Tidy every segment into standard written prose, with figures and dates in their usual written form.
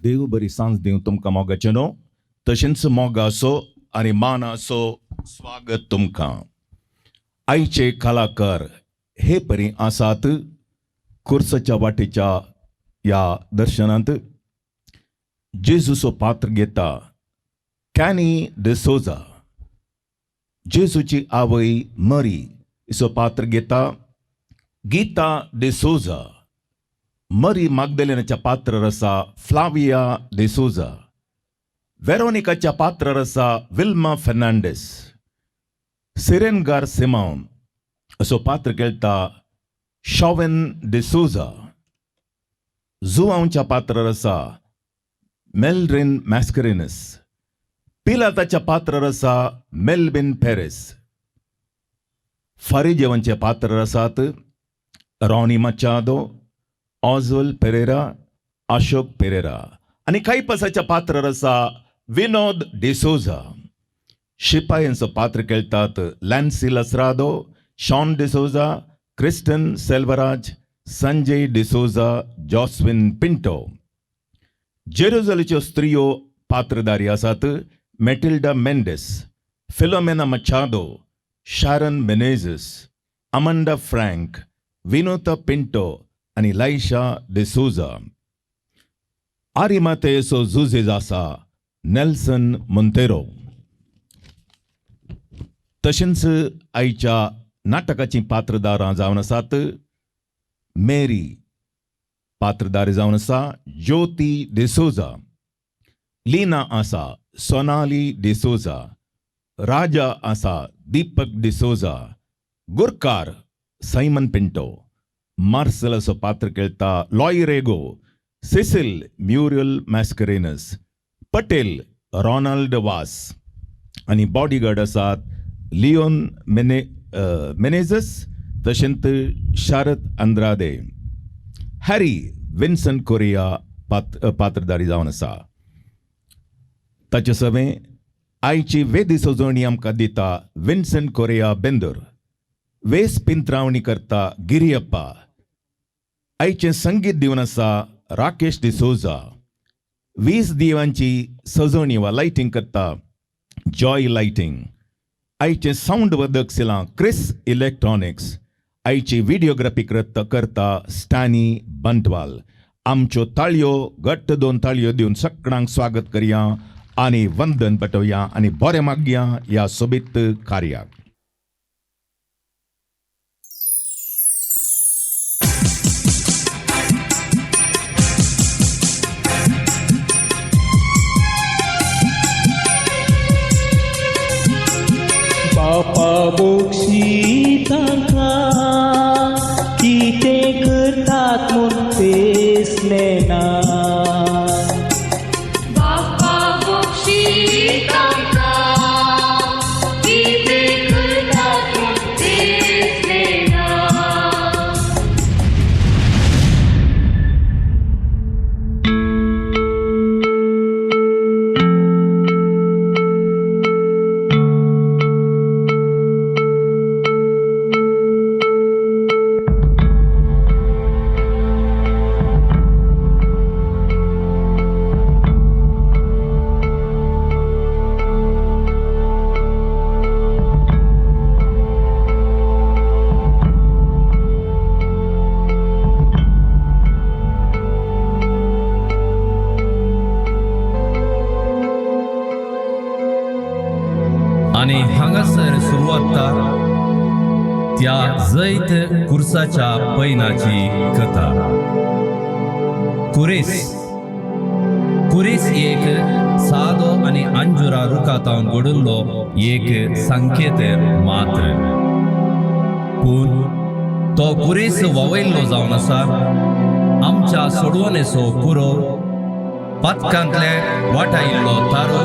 देव बरी सांज दिवं तुमकां मोगाचें न्हू, तशेंच मोगाचो आनी मानाचो स्वागत तुमकां. आयचे कलाकार हे परी आसात. कुर्साच्या वाटेच्या ह्या दर्शनांत जेजूचो पात्र घेता कॅनी डिसोजा, जेजूची आवय मरी हिचो पात्र घेता गीता डिसोजा, मरी मागदलेनाच्या पात्रार आसा फ्लाविया डिसोजा, वेरोनिकाच्या पात्रार आसा विल्मा फेर्नांडीस, सिरेनगार सिमावन असो पात्र खेळटा शॉवेन डिसोजा, जुवांवच्या पात्रार आसा मेल्ड्रीन मॅस्करिनस, पिलाताच्या पात्रार आसा मेल्बिन पेरेस, फारीजेवांचे पात्रार आसात रॉनी मचादो, ऑजवल पेरेरा, अशोक पेरेरा आनी कायपासाच्या पात्रार आसा विनोद डिसोजा. शिपायांचो पात्र खेळटात लॅन्सी लसरादो, शॉन डिसोजा, क्रिस्टन सेल्वराज, संजय डिसोजा, जॉस्विन पिंटो. जेरुजलेच्यो स्त्रियो पात्रधारी आसात Matilda Mendes, Philomena Machado, Sharon Menezes, Amanda Frank, Vinota Pinto आनी लायशा डिसोजा. आरिमातेसो जुझेज आसा नेल्सन मोंतेरो. तशेंच आयच्या नाटकाचीं पात्रदारां जावन आसात मेरी पात्रदारी जावन आसा ज्योती डिसोजा, लीना आसा सोनाली डिसोजा, राजा आसा दीपक डिसोजा, गुरकार सायमन पिंटो, मार्सेल असो पात्र खेळटा Loy Rego, Cecil Muriel Mascarenhas, Patel Ronald वास आनी बॉडीगार्ड आसात लियोन मेनेजस, तशेंच शारद अंद्रादे, हॅरी विन्सन कोरिया पात्रधारी जावन आसा. ताचे सवें आयची वेदी सजोवणी आमकां दिता विन्सन कोरिया बेंदूर, वेस पिंत्रावणी करता गिरियप्पा, आयचें संगीत दिवन आसा राकेश डिसोजा, वीज दिवांची सजोवणी वा लायटींग करता जॉय लायटींग, आयचें सावंड वदक सिलां क्रिस इलेक्ट्रॉनिक्स, आयची व्हिडियोग्राफी करता स्टॅनी बंटवाल. आमच्यो ताळयो घट्ट दोन ताळयो दिवन सगळ्यांक स्वागत करया आनी वंदन पटोवया आनी बरें मागया ह्या सोबीत कार्याक. बापा बक्षी तांकां कितें करतात म्हूण दिसलें ना. बापा बक्षी तांकां कितें करतात म्हूण दिसलें ना. आनी हांगासर सुरवात त्या जैत कुर्साच्या पैनाची कथा. कुरेस कुरेस एक सादो आनी अंजुरा रुखातावन घडिल्लो एक संकेत मात्र, पूण तो कुरेस वावयल्लो जावन आसा आमच्या सोडवणेचो कुरो, पातकांतले वाटायिल्लो तारो,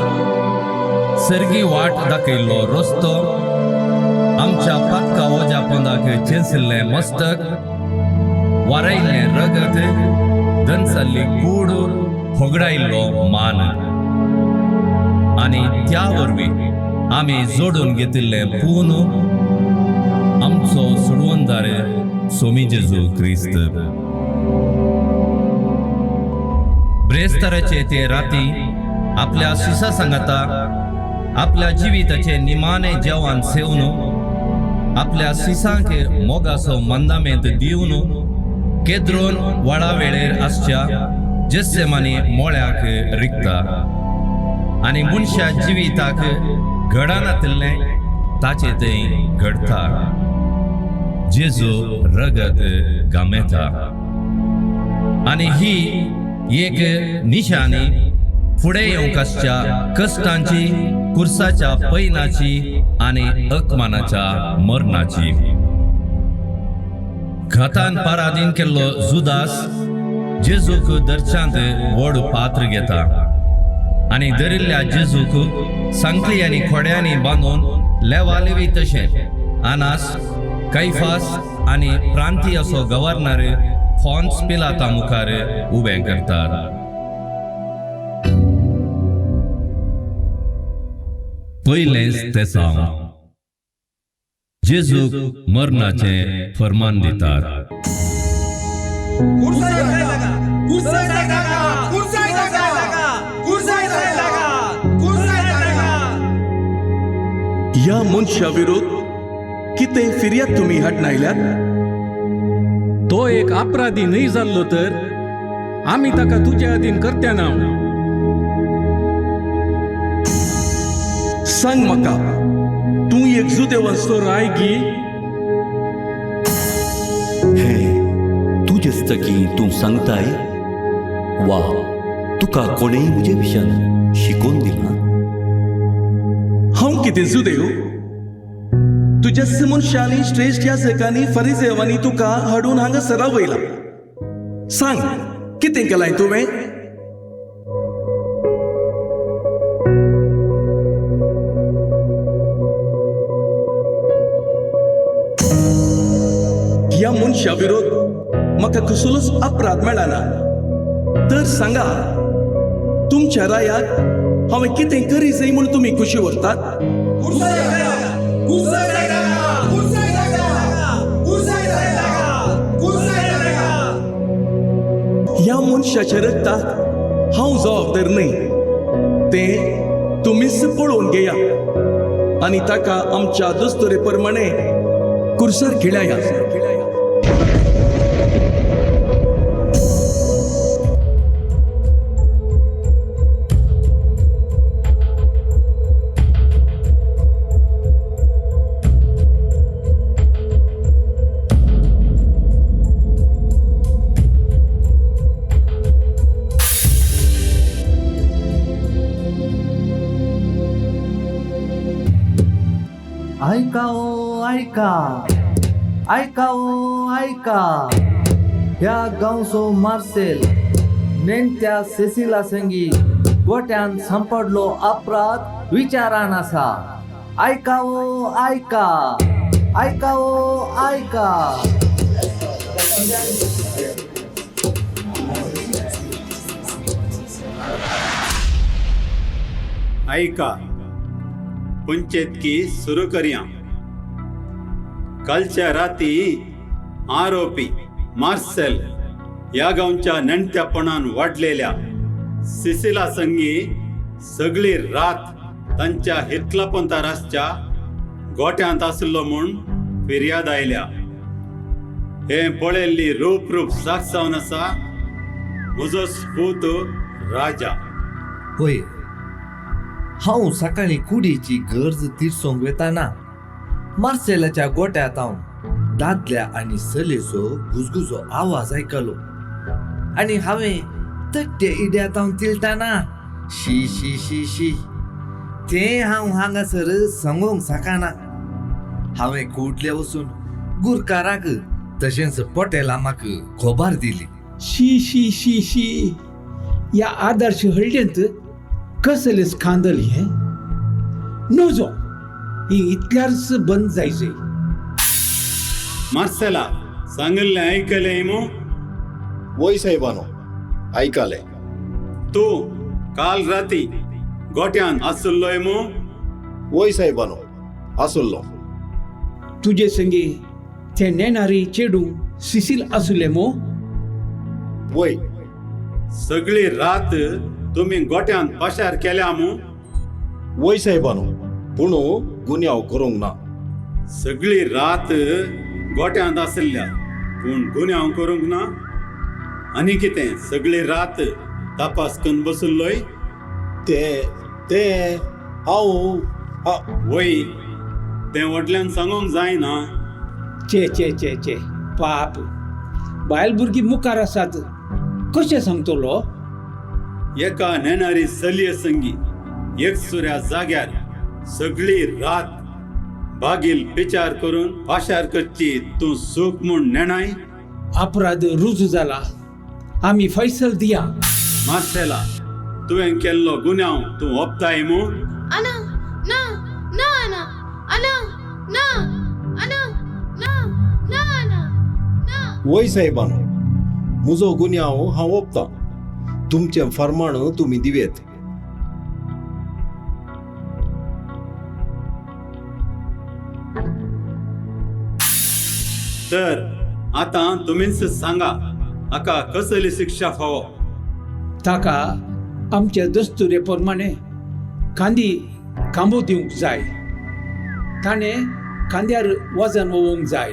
सर्गी वाट दाखयल्लो रस्तो, आमच्या पातका वज्या पोंदाक चेंसिल्लें मस्तक, वारायल्लें रगत, दनसल्ली कूड, होगडायल्लो मान आनी त्या वरवीं आमी जोडून घेतिल्लें पून आमचो सोडवणदार सोमी जेजू क्रिस्त. ब्रेस्ताराचे ते राती आपल्या शिसा सांगाता आपल्या जिविताचे निमाणे जेवण सेवन आपल्या शिसांक मोगाचो मंदामेंत दिवन केद्रोन वडा वेळेर आसच्या जेस्सेमानी मोळ्याक रिगता आनी मनशा जिविताक घडनातिल्लें ताचे थंय घडता. जेजू रगत गामेता आनी ही एक निशाणी फुडें येवंक आसच्या कश्टांची, कुर्साच्या पैनाची आनी अकमानाच्या मरणाची. घातान पराधीन केल्लो जुदास जेजूक दर्शांत व्हड पात्र घेता आनी धरिल्ल्या जेजूक सांखळी आनी खोड्यांनी बांदून लेवालेवी तशें आनास, कैफास आनी प्रांतीयाचो गव्हर्नर फॉन्स पिलाता मुखार उबें करतात. पयलेंच तेसांव जेजूक मरणाचें फर्मान दितात. ह्या मनशा विरोध कितें फिर्याद तुमी हाडनायल्यात? तो एक अपराधी न्हय जाल्लो तर आमी ताका तुजे अधीन करत्या ना. सांग म्हाका, तूं एक जुदेवांचो राय गी? हें तुजेस्तकी तूं सांगताय वा तुका कोणेय म्हजे विशयान शिकोवन दिलां? हांव कितें जुदेव? तुज्याच मनशांनी, श्रेश्ठ याजकांनी, फरिजेवांनी तुका हाडून हांगा सरावयला. सांग, कितें केलां तुवें? ह्या मनशा विरोध म्हाका कसलोच अपराध मेळना तर सांगा, तुमच्या रायाक हांवें कितें करी जाय म्हूण तुमी खुशी व्हरतात? ह्या मनशाच्या रक्ताक हांव जबाबदार न्हय, तें तुमीच पळोवन घेया आनी ताका आमच्या दस्तुरे प्रमाणे कुर्सार खिळया. ऐका ओ ऐका, ऐका ओ ऐका, ह्या गांवचो मार्सेल नेणत्या सेसिला संगी गोट्यान सांपडलो अपराध विचारान आसा. ऐका ओ ऐका, ऐका ओ ऐका. ऐका, पंचेतकी सुरू करया. कालच्या राती आरोपी मार्सेल ह्या गांवच्या नेणत्यापणान वाडलेल्या सिसिला संगी सगळी रात तांच्या हितलापंतार आसच्या गोट्यांत आसलो म्हूण फिर्याद आयल्या. हे पळयल्ली रूप रूप साक्ष जावन आसा म्हजो पूत राजा. होय, हांव सकाळीं कुडीची गरज तिरसोंक वेताना मार्सेलाच्या गोट्यांत हांव दादल्या आनी चलयेचो गुजगुजो आवाज आयकलो आनी हांवें तट्टे इड्यांत हांव तिळटाना शी शी शी शी तें हांव हांगासर सांगूंक शकना. हांवें कुडले वचून गुरकाराक तशेंच पटेलामाक खबर दिली. शी शी शी शी, ह्या आदर्श हळडेंत कसलें स्कांदल हें? नजो, ही इतल्यारच बंद जायचे. मार्सेला, सांगिल्लें आयकलें मू? वय साहेबानो, आयकलें. तूं काल राती गोट्यान आसुल्लोय मू? वय साहेबानो, आसुल्लो. तुजे संगी ते नेणारी चेडूं सिसील आसुलें मू? वय. सगळी रात तुमी गोट्यान पाशार केल्या मू? वय साहेबानो, पूण गुन्यांव करूंक ना. सगळी रात गोट्यांत आशिल्ल्या पूण गुन्यांव करूंक ना? आनी कितें सगळी रात तपास करून बशिल्लोय? ते ते हांव वय, तें व्हडल्यान सांगूंक जायना. चे चे चे चे, पाप, बायल भुरगीं मुखार आसात, कशें सांगतलो? एका नेणारी चलये संगी एकसुऱ्या जाग्यार सगळी रात बागील विचार करून पाशार करची तूं सूख म्हूण नेणाय? अपराध रुजू जाला, आमी फैसल दिया. मार्सेला, तुवें केल्लो गुन्यांव तूं ओपताय मू? आना, ना ना आना, आना ना, आना ना ना, आना ना. वय साहेबानो, म्हजो गुन्यांव हांव ओपतां. तुमचें फर्माण तुमी दिवेत. तर आतां तुमीच सांगा, हाका कसली शिक्षा फावो? ताका आमच्या दस्तुरे प्रमाणे कांदी कांबो दिवंक जाय. ताणें कांद्यार वजन ओवोवंक जाय.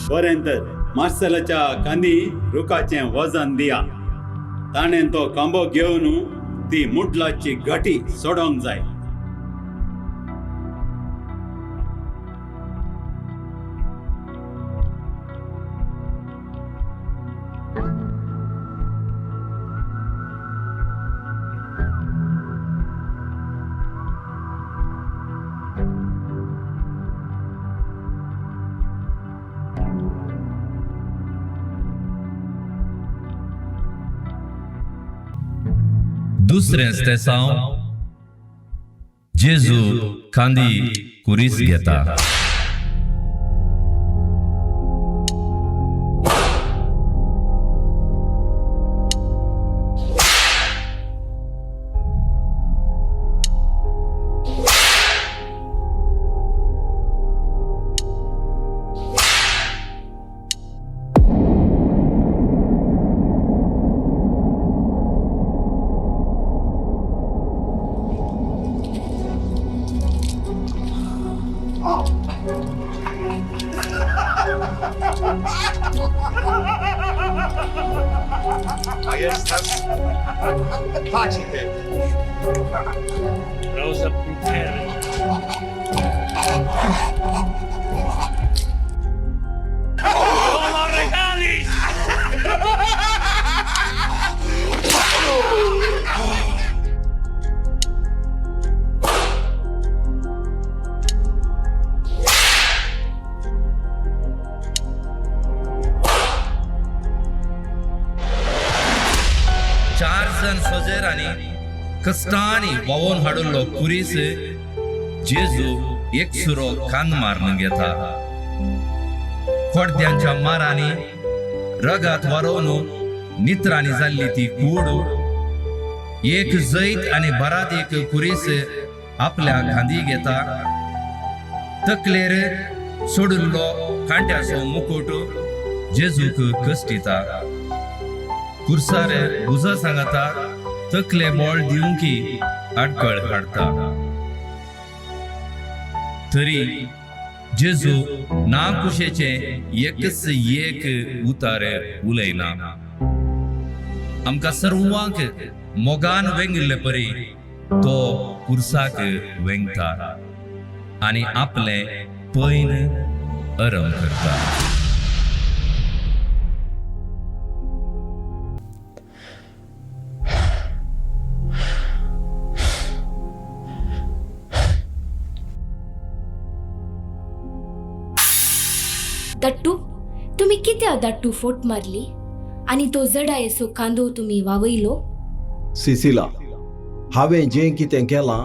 बरें तर मार्सेलाच्या कांदी रुखाचें वजन दिया. ताणें तो कांबो घेवन ती मुडलाची घाटी सोडोवंक जाय. दुसरें तेसांव जेजू कांदी कुरीस घेता. चार जण सोजेरांनी कश्टांनी व्हांवोवन हाडिल्लो कुरीस जेजू एकसुरो कान मारून घेता. पडद्यांच्या मारांनी रगात वारोवन नित्रांनी जाल्ली ती कूड एक जैत आनी भरात एक कुरीस आपल्या खांदी घेता. तकलेर सोडिल्लो कांट्याचो मुकुट जेजूक कश्टिता. कुर्सार भुजा सांगता तकले बळ दिवंकी आडकळ हाडटा. तरी जेजू ना कुशेचे एकच एक उतार उलयना. आमकां सर्वांक मोगान वेंगिल्ले परी तो कुर्साक वेंगता आनी आपले पैन अरम करता. दाट्टू, तुमी कित्या दाट्टू फोट मारली आनी तो जडायेचो कांदो तुमी वावयलो? सिसिला, हांवें जें कितें केलां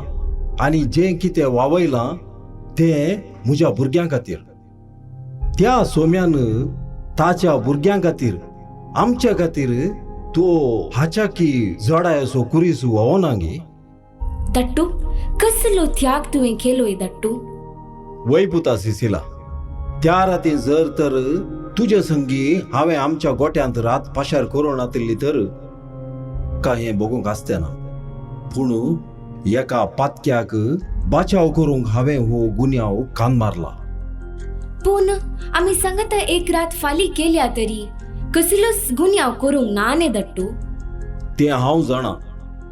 आनी जें कितें वावयलां तें म्हज्या भुरग्यां खातीर. त्या सोम्यान ताच्या भुरग्यां खातीर, आमच्या खातीर तो हाच्याकी जडायसो कुरीस व्होवना गे? दट्टू, कसलो त्याग तुवें केलोय दट्टू? वय पुता सिसिला, त्या राती जर तर तुजे संगी हांवें आमच्या गोट्यांत रात पाशार करूं नातिल्ली तर काय हें भोगूंक आसतें ना. पूण एका पातक्याक बाचाव करूंक हांवें हो गुन्यांव कान मारला. पूण आमी सांगता एक रात फाली केल्या तरी कसलोच गुन्यांव करूंक ना न्ही दट्टू? तें हांव जाणा,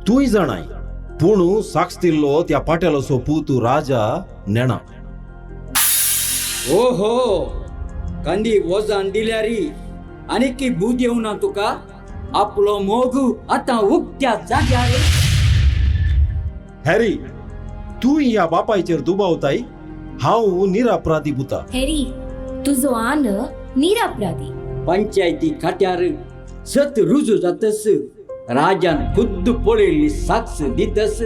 तूंय जाणाय, पूण साक्ष दिल्लो त्या पाट्यालोसो पूत राजा नेणा. ओहो, कांदी वजन दिल्यारी आनी बूद येवना तुका? आपलो मोग आतां उक्त्या जाग्यार. हॅरी, तूं ह्या बापायचेर दुबावताय? हांव निरापराधी पुता. हॅरी, तुजो आन निरापराधी. पंचायती खात्यार सत रुजू जातस, राजान खुद्द पळयल्ली साक्ष दितस,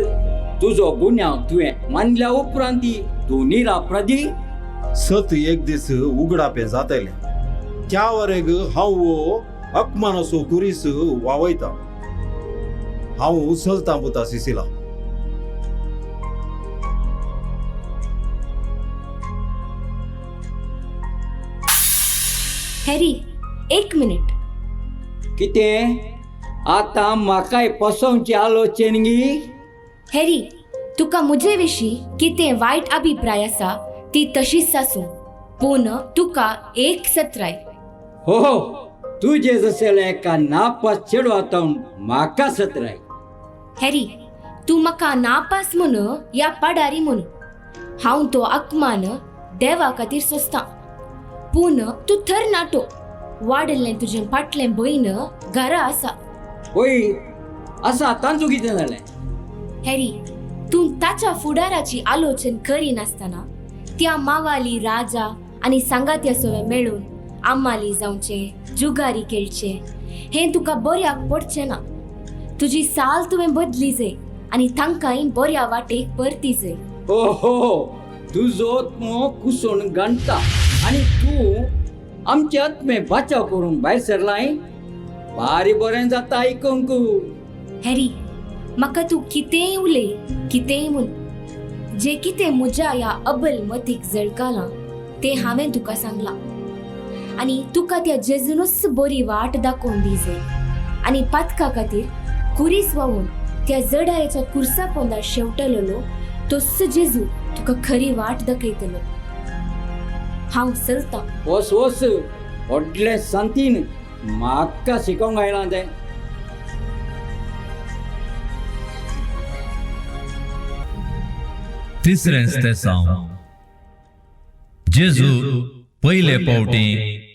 तुजो गुन्यांव तुवें मानल्या उपरांत तूं निरापराधी. सत एक दीस उगडापें जातलें, त्या वरेग हांव हो अपमानाचो कुरीस वावयता. हांव चलतां पुता सिसिला. हॅरी, एक मिनिट. कितें आतां म्हाकाय फसोवची आलोचन गी? हॅरी, तुका म्हजे विशीं कितें वायट अभिप्राय आसा ती तशीच आसूं, पूण तुका एक सत्राय. हो, तुजे जशें एका नापास चेडवा म्हाका सत्राय. हॅरी, तूं म्हाका नापास म्हूण या पाडारी म्हूण, हांव तो अपमान देवा खातीर सोंसतां, पूण तूं थरनाटो. वाडिल्लें तुजें फाटलें भयण घरा आसा. होय आसा, तांचो कितें जालें? हॅरी, तूं ताच्या फुडाराची आलोचन करिनासतना त्या मावाली राजा आनी सांगात्या सवें मेळून आमाली जावचें, जुगारी खेळचें हें तुका बऱ्याक पडचें ना. तुजी साल तुवें बदली जाय आनी तांकांय बऱ्या वाटेक परती जाय. ओहो, तुजो आत्मो कुसून गणटा आनी तूं आमचे आत्मे बाचाव करूंक भायर सरलाय. बारी बरें जाता आयकूंक. हॅरी, म्हाका तूं कितेंय उलय, कितेंय म्हूण, जें कितें म्हज्या ह्या अबल मतीक जळकालां तें हांवें तुका सांगलां, आनी तुका त्या जेजूनच बरी वाट दाखोवन दी जाय आनी पातका खातीर कुरीस व्हांवून त्या जडायेच्या कुर्सा पोंदा शेवटलेलो तोच जेजू तुका खरी वाट दाखयतलो. हांव चलतां. वस वस, व्हडलें सांतीन म्हाका शिकोवंक आयलां तें. तिसरेंच तेसांव जेजू पयले पावटी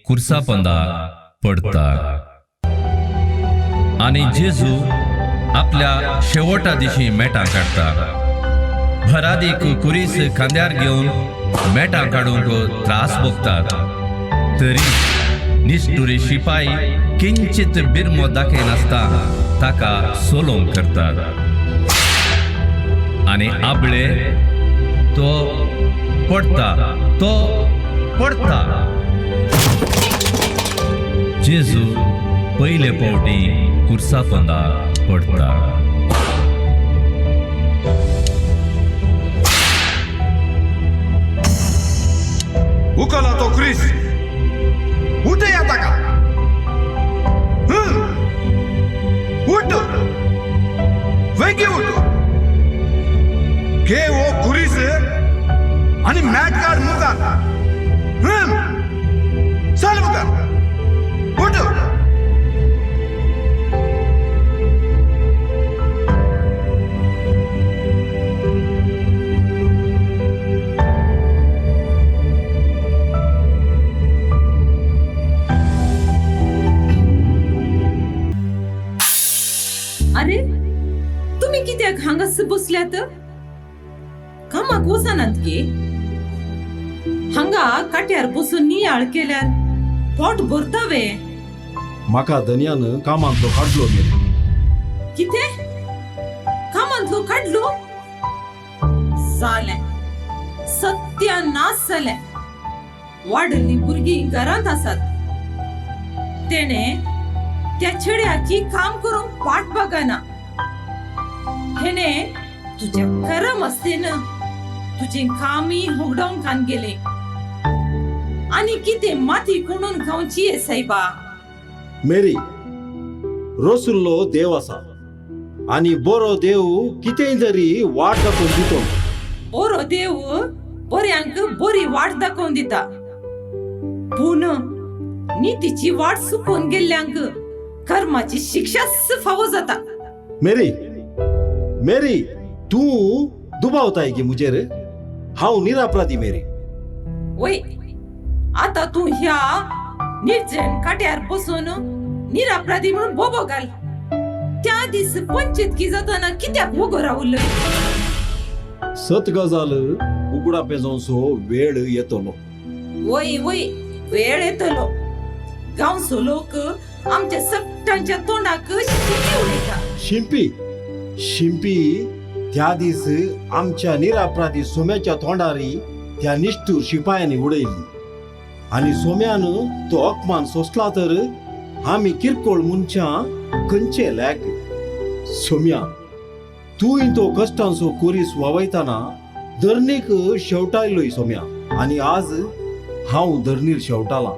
कुर्सापंदा पडता आनी जेजू आपल्या शेवटा दिशी मेटां काडटा. भरादीक कुरीस खांद्यार घेवन मेटां काडूंक त्रास भोगतात, तरी निश्ठुरी शिपाई किंचित बिरमो दाखयनासता ताका सोलोंग करतात आनी आबळे तो पडटा, तो पडटा. जेजू पयले पावटी कुर्सापंदा पडटा. उकला तो क्रिस, उठया ताका. उठ, वेगीं उठ. घे हो कुरीस आनी मॅट काड मुखार. चल मुखार, उठ. अरे, तुम्ही कित्याक हांगासर बसल्यात? कामाक वचनात गे? हांगा काट्यार बसून नियाळ केल्यार पोट भरता वे? म्हाका धनयान कामांतलो काडलो मेरे. कितें कामांतलो काडलो? जालें, सत्यानाश जालें. वाडिल्लीं भुरगीं घरांत आसात, तेणें त्या चेड्याची काम करूंक पाट बगना. हेणे तुज्या करम असतेन तुजें कामय होगडावन खान गेले आनी कितें माती कोणून खावची ये सायबा. मेरी, रोसुल्लो देव आसा आनी बरो देव कितेंय तरी वाट दाखोवन दितो. बरो देव बऱ्यांक बरी वाट दाखोवन दिता, पूण नितीची वाट चुकून गेल्ल्यांक कर्माची शिक्षाच फावो जाता. मेरी, मेरी, तूं दुबावताय गे मुजेर? हांव निरापराधी मेरी. वय, आतां तूं ह्या निर्जन काट्यार बसून निरापराधी म्हणून बोबो घाल. त्या दीस पंचेतकी जातना कित्याक वोगो रावलो? सत गजाल उगडापें जावचो वेळ येतलो. वय वय, वेळ येतलो. गांवचो लोक आमच्या सगळ्यांच्या तोंडाक शिंपी उडयता. शिंपी शिंपी त्या दीस आमच्या निरापराधी सोम्याच्या तोंडारी त्या निश्ठूर शिपायांनी उडयली आनी सोम्यान तो अपमान सोंसला तर आमी किरकोळ मनशां खंयचे लॅक. सोम्या, तूंय तो कश्टांचो कोरीस वावयतना धरणीक शेवटायलोय सोम्या, आनी आज हांव धरणीर शेवटालां.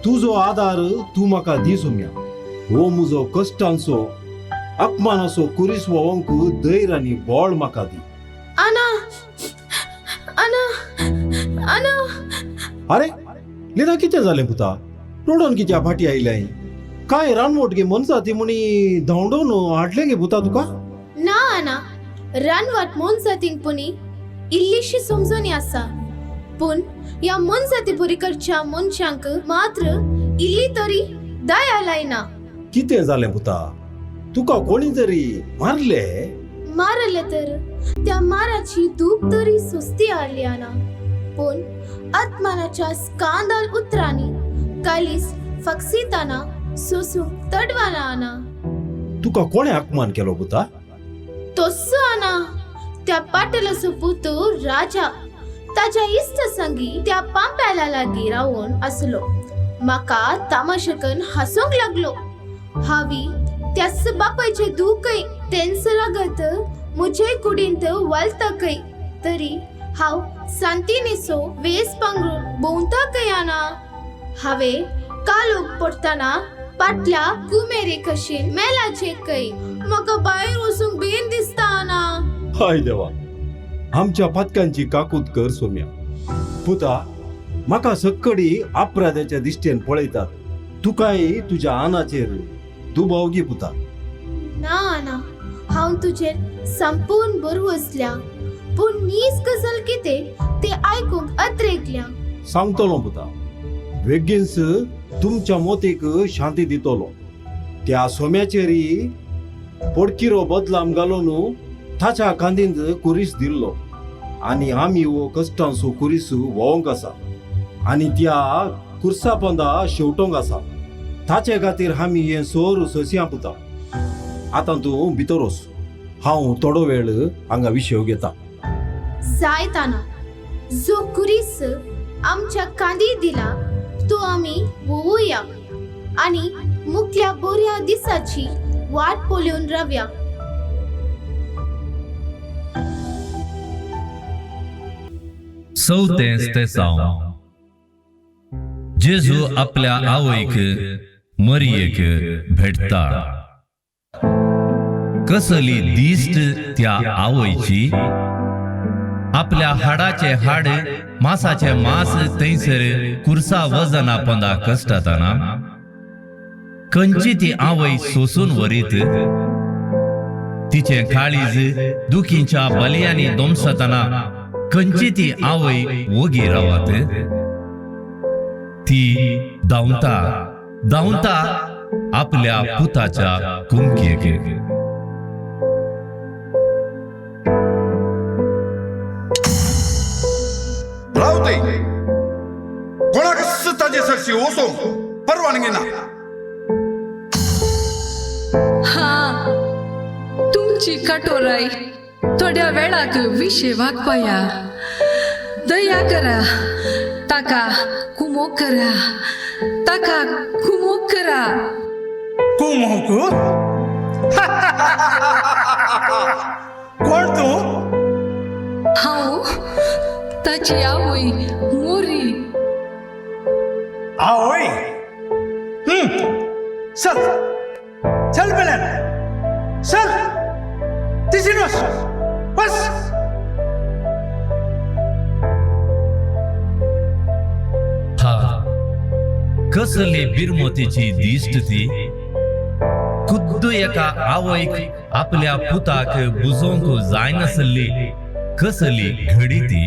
तुजो आदार तूं म्हाका दी सोम्या. हो म्हजो कश्टांचो अपमानाचो कुरीस व्होवंक धैर्य आनी बळ म्हाका दी. आना, आना, आना. अरे लिना, कितें जालें पुता? रडोन कित्या फाटी आयल्याय? काय रानवट गे मनजाती म्हणी धांवडोवन हाडलें गे पुता तुका? ना आना, रानवट मोनजातींक पुणी इल्लीशी समजणी आसा, पूण ह्या मोनजाती पुरी करच्या मनशांक मात्र इल्ली तरी दया लायना. कितें जालें पुता? तुका कोणी तरी मारले? मारले तर त्या माराची दूख तरी सुस्ती आडली आना, पूण आत्मानाच्या स्कांदाल उतरांनी कालीस फक्सिताना सोसूंक तडवाना आना. तुका कोणें अपमान केलो पुता? तोस्सो आना, त्या पाटलाचो पूत राजा ताज्या इश्ट संगी त्या पांप्याला लागीं रावून आसलो. म्हाका तामाशे करून हांसूंक लागलो. हांवी त्याच बापायचें दुखय तेंच रगत म्हजे कुडींत वालता खंय, तरी हांव सांतिनेचो वेस पांगरून भोंवता खंय आना. हांवें कालोख पडटना पाटल्या कुमेरे कशीन मेलाचे खंय. म्हाका भायर वचूंक बेन दिसता आना. हाय देवा, आमच्या पातकांची काकूत कर सोम्या. पुता, म्हाका सक्कडी अपराध्याच्या दिश्टेन पळयतात. तुकाय तुज्या आनाचेर दुबाव गी पुता? ना आना, हांव तुजेर संपूर्ण बरवसल्या, पूण नीज गजाल कितें तें आयकूंक अत्रेकल्या. सांगतलो पुता, बेगीनच तुमच्या मोतीक शांती दितलो. त्या सोम्याचेरी पोडकिरो बदलाम घालून ताच्या कांदींत कुरीस दिल्लो आनी आमी हो कश्टांचो कुरीस व्होवंक आसा आनी त्या कुर्सा पोंदा शेवटोंक आसा. ताचे खातीर आमी हें सोर सोंसया पुता. आतां तूं भितर वच, हांव थोडो वेळ हांगा विशय घेता. जायत आना, जो कुरीस आमच्या कांदी दिला तो आमी व्होवया आनी मुखल्या बऱ्या दिसाची वाट पळोवन रावया. चवथें तेसांव. जेजू आपल्या आवयक मरियेक भेटता. कसली दिश्ट त्या आवयची! आपल्या हाडाचे हाड मासाचे मास थंयसर कुर्सा वजना पोंदा कश्टातना खंयची ती आवय सोसून वरीत. तिचें काळीज दुखींच्या बलयांनी दोमसतना खंयची ती आवय वोगी रावत. ती धांवता धांवता आपल्या पुताच्या कुमकेक. रावते, कोणाक ताजे सरशी वचोंक परवानगी ना. हा, तुमची कटोराय थोड्या वेळाक विशे वागपाया. दया करा, ताका कुमोक करा, ताका कुमोक करा. कुमोक कोण तूं? हांव ताची आवय मोरी. आवय? चल चल बेल्यान, चल तिशीन वच बस. हा कसली बिरमतीची दिश्ट ती. खुद्द एका आवयक आपल्या पुताक बुजोवंक जायनासली कसली घडी ती.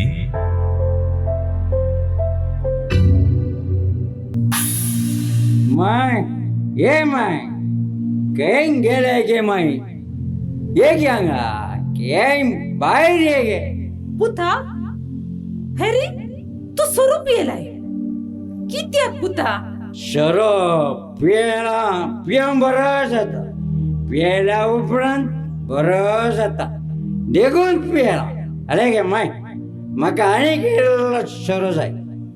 माय ये माय, खंय गेले गे माय? ये गे हांगा, खंय भायर ये गे. पुता, हॅरी तूं सोरो पियेलाय कित्याक पुता? सोरो पियेला पिवन बरो जाता, पियेल्या उपरांत बरो जाता देखून पियेला. अरे गे माय, म्हाका आनीक इल्लो सोरो जाय.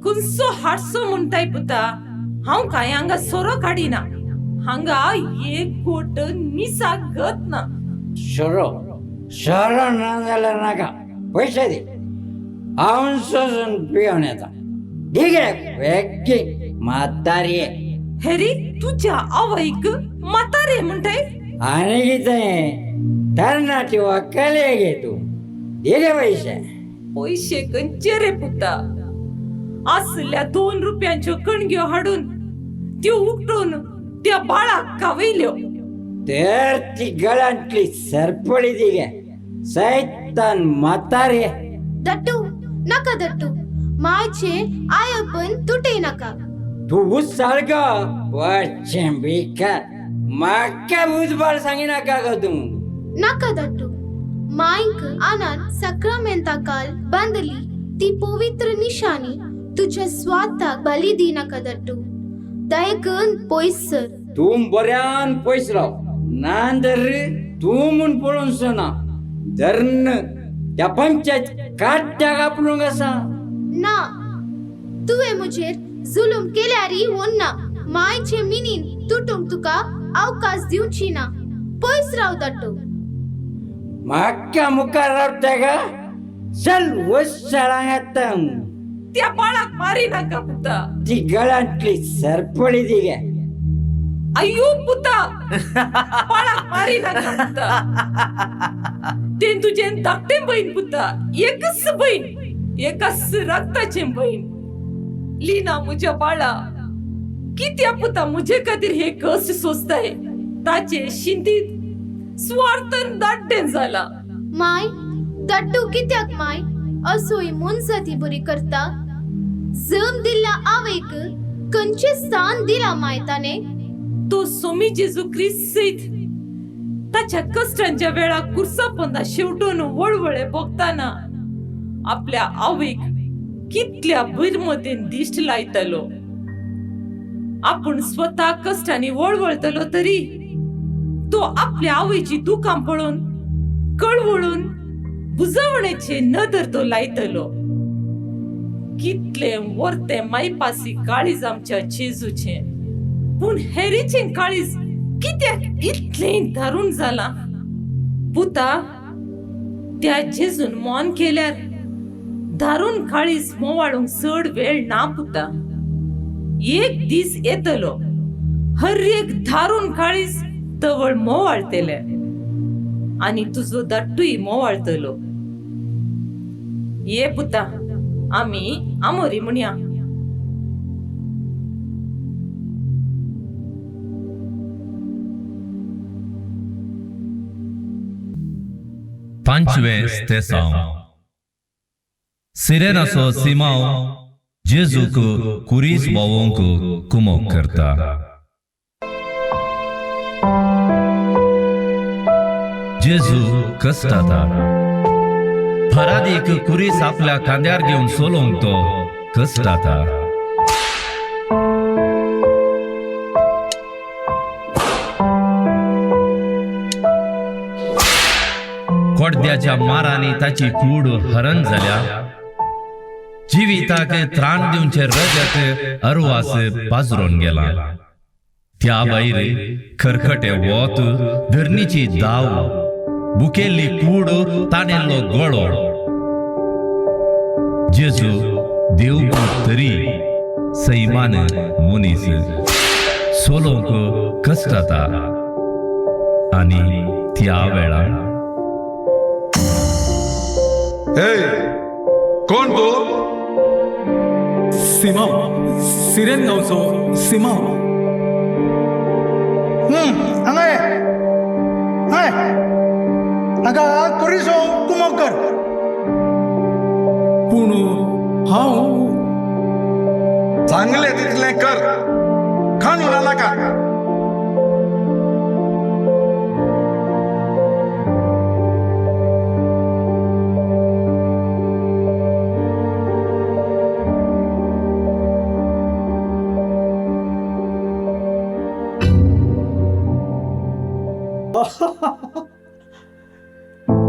खुंयचो हाडसो म्हणटाय पुता? हांव कांय हांगा सोरो काडिना, हांगा एक गोट निसा गत ना. सोरो सोरो ना जाल्यार नाका, पयशे दी, हांव सोसून पिवन येता. दी गे बेगीन म्हातारे. हॅरी तुज्या आवयक म्हातारे म्हणटाय? आनी कितें तरणाटी व्हंकल गे तूं, दी गे पयशे. पयशे खंयचे रे पुता? आसल्या 2 रुपयांच्यो कणग्यो हाडून त्यो उकडून त्या बाळाक खावयल्यो. तर ती गळ्यांतली सरपळी दी गे सैतान म्हातारे. दट्टू नाका दट्टू, मायचे आयपन तुटय नाका. तूं उसाळ गो बच्चें भिकार, म्हाका उजबाळ सांगिनाका गो तूं. नाका दट्टू, मायक आनान सक्रामेंताकाल बांदली ती पवित्र निशाणी तुझ्या स्वाताक बली दी नाका दट्टू, दयकन पयस सर. तूं बऱ्यान पयस राव, ना तर तूं म्हूण पळोवचो ना धर्ण त्या पंचायत काट्याक आपणूंक आसा. ना, तुवें म्हजेर जुलूम केल्यारय वन्ना मायचे मिनीन तुटूंक तुका अवकाश दिवची ना. पयस राव दट्टू. म्हाका मुखार रावता गा, चल वच हांगा. त्या बाळाक मारी नाका पुता. ती गळ्यांतली सरपळी दी गे. अय्यो पुता, बाळाक मारी नाका पुता. तें तुजें धाकटें बहीण पुता, एकच बहीण, एकाच रक्ताचें बहीण. लीना म्हज्या बाळा, कित्या पुता म्हजे खातीर हे कश्ट सोंसताय? ताचे शिंतीत स्वार्थन दाड्डें जाला. माय दट्टू कित्याक माय असोय मोनजाती बरी करता? जम दिल्ल्या आवयक खंयचें स्थान दिला माय ताणें? तो सोमी जेजू क्रिस्त सयत ताच्या कश्टांच्या वेळार कुर्सा पोंदा शेवटून वळवळे भोगताना आपल्या आवयक कितल्या भुरमतीन दिश्ट लायतलो. आपूण स्वता कश्टांनी वळवळतलो तरी तो आपल्या आवयची दुकां पळोवन कळवळून बुजवणेचे नदर तो लायतलो. कितले वर्ते मायपासी काळीज आमच्या जेजूचें, पूण हेरीचें काळीज कित्याक इतलें दारूण जालां? पुता, त्या जेजून मौन केल्यार दारूण काळीज मोवाळूंक चड वेळ ना पुता. एक दीस येतलो हर एक दारूण काळीज तवळ मोवाळतले आनी तुजो दाट्टूय मोवाळतलो. ये पुता, आमी आमोरी म्हणया. पांचवें स्तेसांव. सिरेनाचो सिमांव जेजूक कुरीस भोवंक कुमोक करता. जेजू कश्टाता. फरादीक कुरीस आपल्या खांद्यार घेवन चलोवंक तो कश्टाता. कोडद्याच्या मारांनी ताची कूड हरण जाल्या. जिविताक त्राण दिवचे रजत अरवास पाजरून गेला. त्या भायर खरखटे वत, धरणीची दाव, बुकेल्ली कूड, ताणेल्लो गळो. जेजू देवपूत तरी सैमान मनीस सोलोंक कश्ट जाता आनी त्या वेळार कोण तू? सिमांव, सिरेन गांवचो सिमांव. हांगा ये, हांगा हांगा कुरिसो कुमोक कर. पूण हांव सांगले तितलें कर, खाण उरला नाका.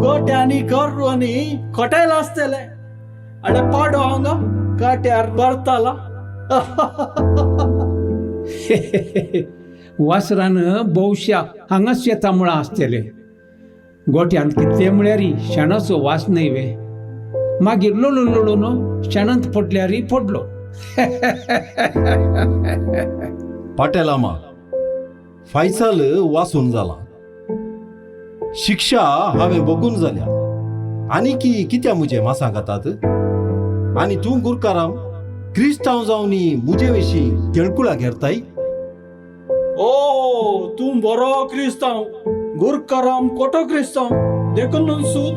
गोट्यांनी गोरवांनी खोटायला आसतले आनी पाडो हांगा काट्यार भरताला. वासरान भोवश्या हांगाच शेतां मुळां आसतले. गोट्यांत कितले म्हळ्यार शेणाचो वास न्हय वे, मागीर लोळून लोळून शेणांत पडल्यारय पडलो. पाटेलामा फायसाल वासून जाला, शिक्षा हांवें बगून जाल्या, आनी की कित्या म्हजे मासां खातात? आनी तूं गुरकाराम क्रिस्तांव जावन म्हजे विशीं केळकुळा घेरताय? ओ तूं बरो क्रिस्तांव, गुरकाराम कोटो क्रिस्तांव, देखून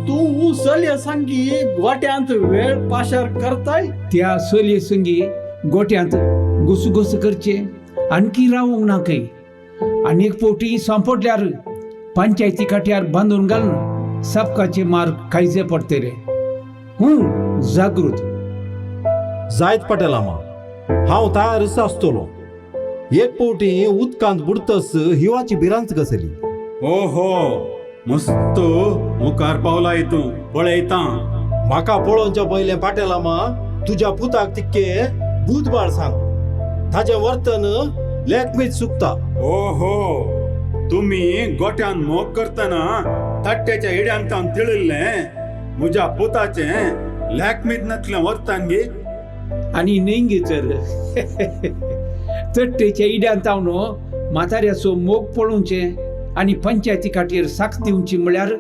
तूं चलये संगी गोट्यांत वेळ पाशार करताय? त्या चलये संगी गोट्यांत घुसघुस करचे आणखी रावूंक ना खंय. आनी एक फावटी सांपडल्यार पंचायती काट्यार बांदून घालून सापकाचे मार खायचे पडटले. हूं जागृत जायत पटेलामा, हांव तयारच आसतलो. एक फावटी उदकांत बुडतस हिवाची भिरांत कसली. ओहो मस्त मुखार पावला तूं, पळयता म्हाका पळोवच्या पयलें पाटेलामा तुज्या पुताक तिक्के बुधबाळ सांग, ताजें वर्तन लेखमीत चुकता. ओहो तुमी गोट्यान मोग करतना तट्ट्याच्या इड्यान तावन तिळिल्लें म्हज्या पुताचें लेखमीत नातलें वर्तन गे. आनी न्हय तर तट्टेच्या इड्यान तावन म्हाताऱ्याचो मोग पळोवचें आनी पंचायती खातीर साक दिवची म्हळ्यार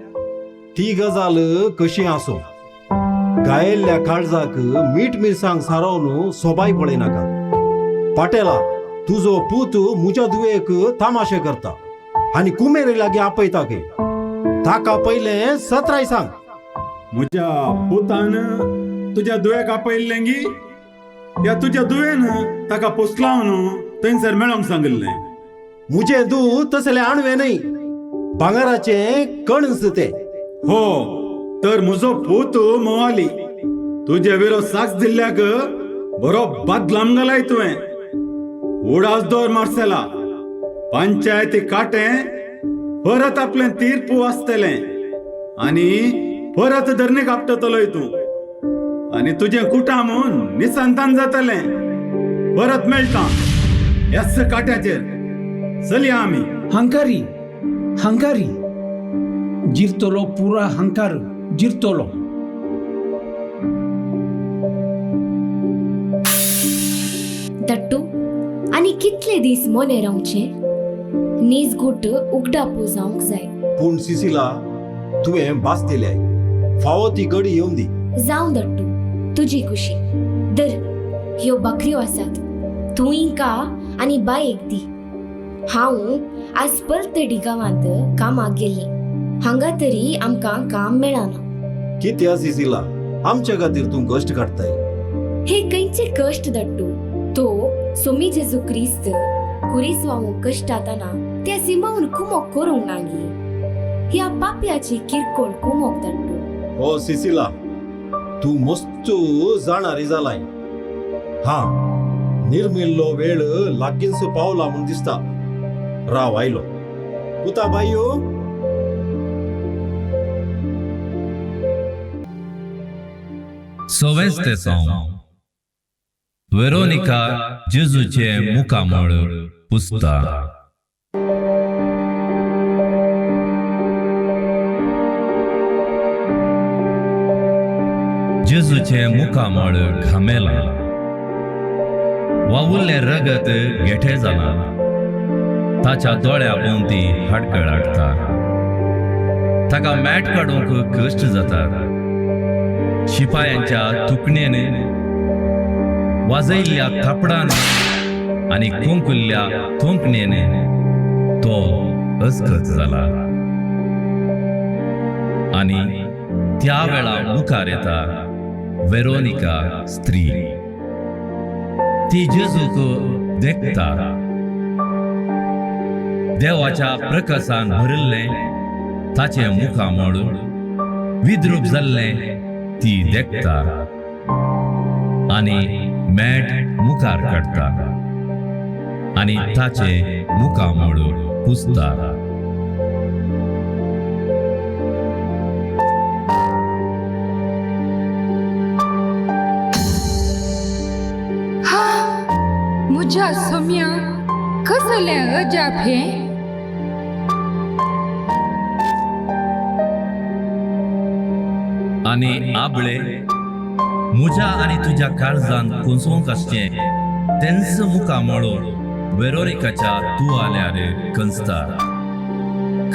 ती गजाल कशी आसूं, गायल्ल्या काळजाक मीठ मिरसांग सारोवन सोबाय पळयनाका. पाटेला तुजो पूत म्हज्या दुवेक तामाशे करता आनी कुमेरी लागीं आपयता खंय, ताका पयलें सत्राय सांग. म्हज्या पुतान तुज्या दुवेक आपयल्लें गी या तुज्या दुवेन ताका पोसलावन थंयसर मेळोंक सांगिल्लें? म्हजें दूद तसलें आणवें न्हय, भांगराचें कणस तें. हो तर म्हजो पूत मोवाली तुजे विरोध साक्ष दिल्ल्याक बरो बदलाम घालाय तुवें. उडास दवर मार्सेला, पंचायती काटे परत आपलें तीर्प वाचतलें आनी परत धरणी कापटतलोय तूं आनी तुजें कुटाम निसंतान जातलें. परत मेळटा ह्याच काट्याचेर. चलया आमी. हंकारी हंकारी जिरतलो पुरा हंकार जिरतलो. दट्टू आनी कितले दीस मोने रावचे? नीज गुट उगडापो जावंक जाय. पूण सिसिला तुवें भास दिल्या, फावो ती गडी येवन दी. जावं दट्टू, तुजी खुशी. दर ह्यो बकऱ्यो आसात, तूंय का आनी बायेक दी. हांव आज पलतडी गांवांत कामाक गेल्ली, हांगा तरी आमकां काम मेळना. कित्या सिसिला आमच्या खातीर तूं कश्ट काडटाय? हे खंयचे कश्ट दट्टू? तो सोमी जेजू क्रिस्त कुरिस्वांव कश्टातना त्या सिमावन कुमोक करूंक नागी. ह्या पापयाची किरकोळ कुमोक दट्टू. हो सिसिला तूं मस्त जाणारी जालाय. हा निर्मिल्लो वेळ लागींच पावला म्हूण दिसता. राव आयलो पुता बायो. सवेंच ते सावन वेरोनिका जेजूचें मुखामळ पुसता. जेजूचें मुखामळ घामेलां, वावुल्लें रगत गेठे जालां, ताच्या दोळ्या भोंवती हाडकळ हाडटा, ताका मॅट काडूंक कश्ट जातात। शिपायांच्या तुकणेन वाजयल्ल्या थापडान आनी कुंकुल्ल्या थोंकणेन तो अस्कत जाला आनी त्या वेळा मुखार येता वेरोनिका स्त्री। ती जेजूक देखता, देवाच्या प्रकाशान भरिल्लें ताचें मुखामळ विद्रूप जाल्लें ती देखता आनी मॅट मुखार काडटा आनी ताचें मुखामळ पुसता। हा मुझ्या सोम्या कसलें अजाप हें? आनी आबळे मुझ्या आनी तुज्या काळजान कोसोवंक आसचें तेंच मुखामळ वेरोनिकाच्या तुवाल्यार कंसता।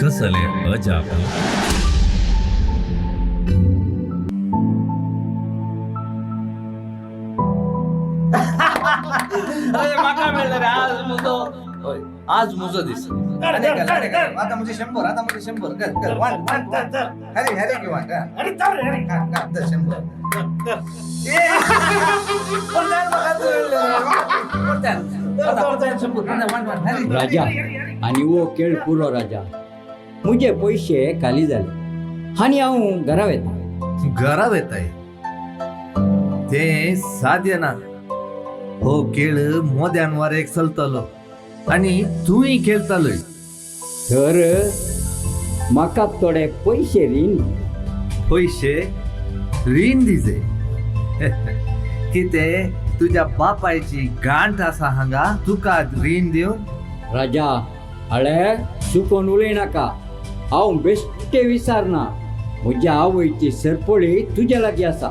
कसलें अजाप! अरे म्हाका मेळ्ळें रे आज म्हजो, आज म्हजो दीस। आता म्हजे 100, आता म्हजे 100 कर कर 1 1 हरे हरे की 1 अरे तर हरे का 100 राजा आनी वो खेळ पुरो राजा, मुझे पयशे खाली जाले आनी हांव घरा वेता। घरा वेताय ते साध्य ना, हो खेळ मोद्यान वारेक चलतलो आनी तूंय खेळतलोय। तर म्हाका थोडे पयशे रीण। पयशे रीण दिजे? कितें तुज्या बापायची गांठ आसा हांगा तुका रीण दिवन? राजा हळे चुकोन उलयनाका, हांव बेश्टें विसारना। म्हज्या आवयची सरपळी तुज्या लागीं आसा,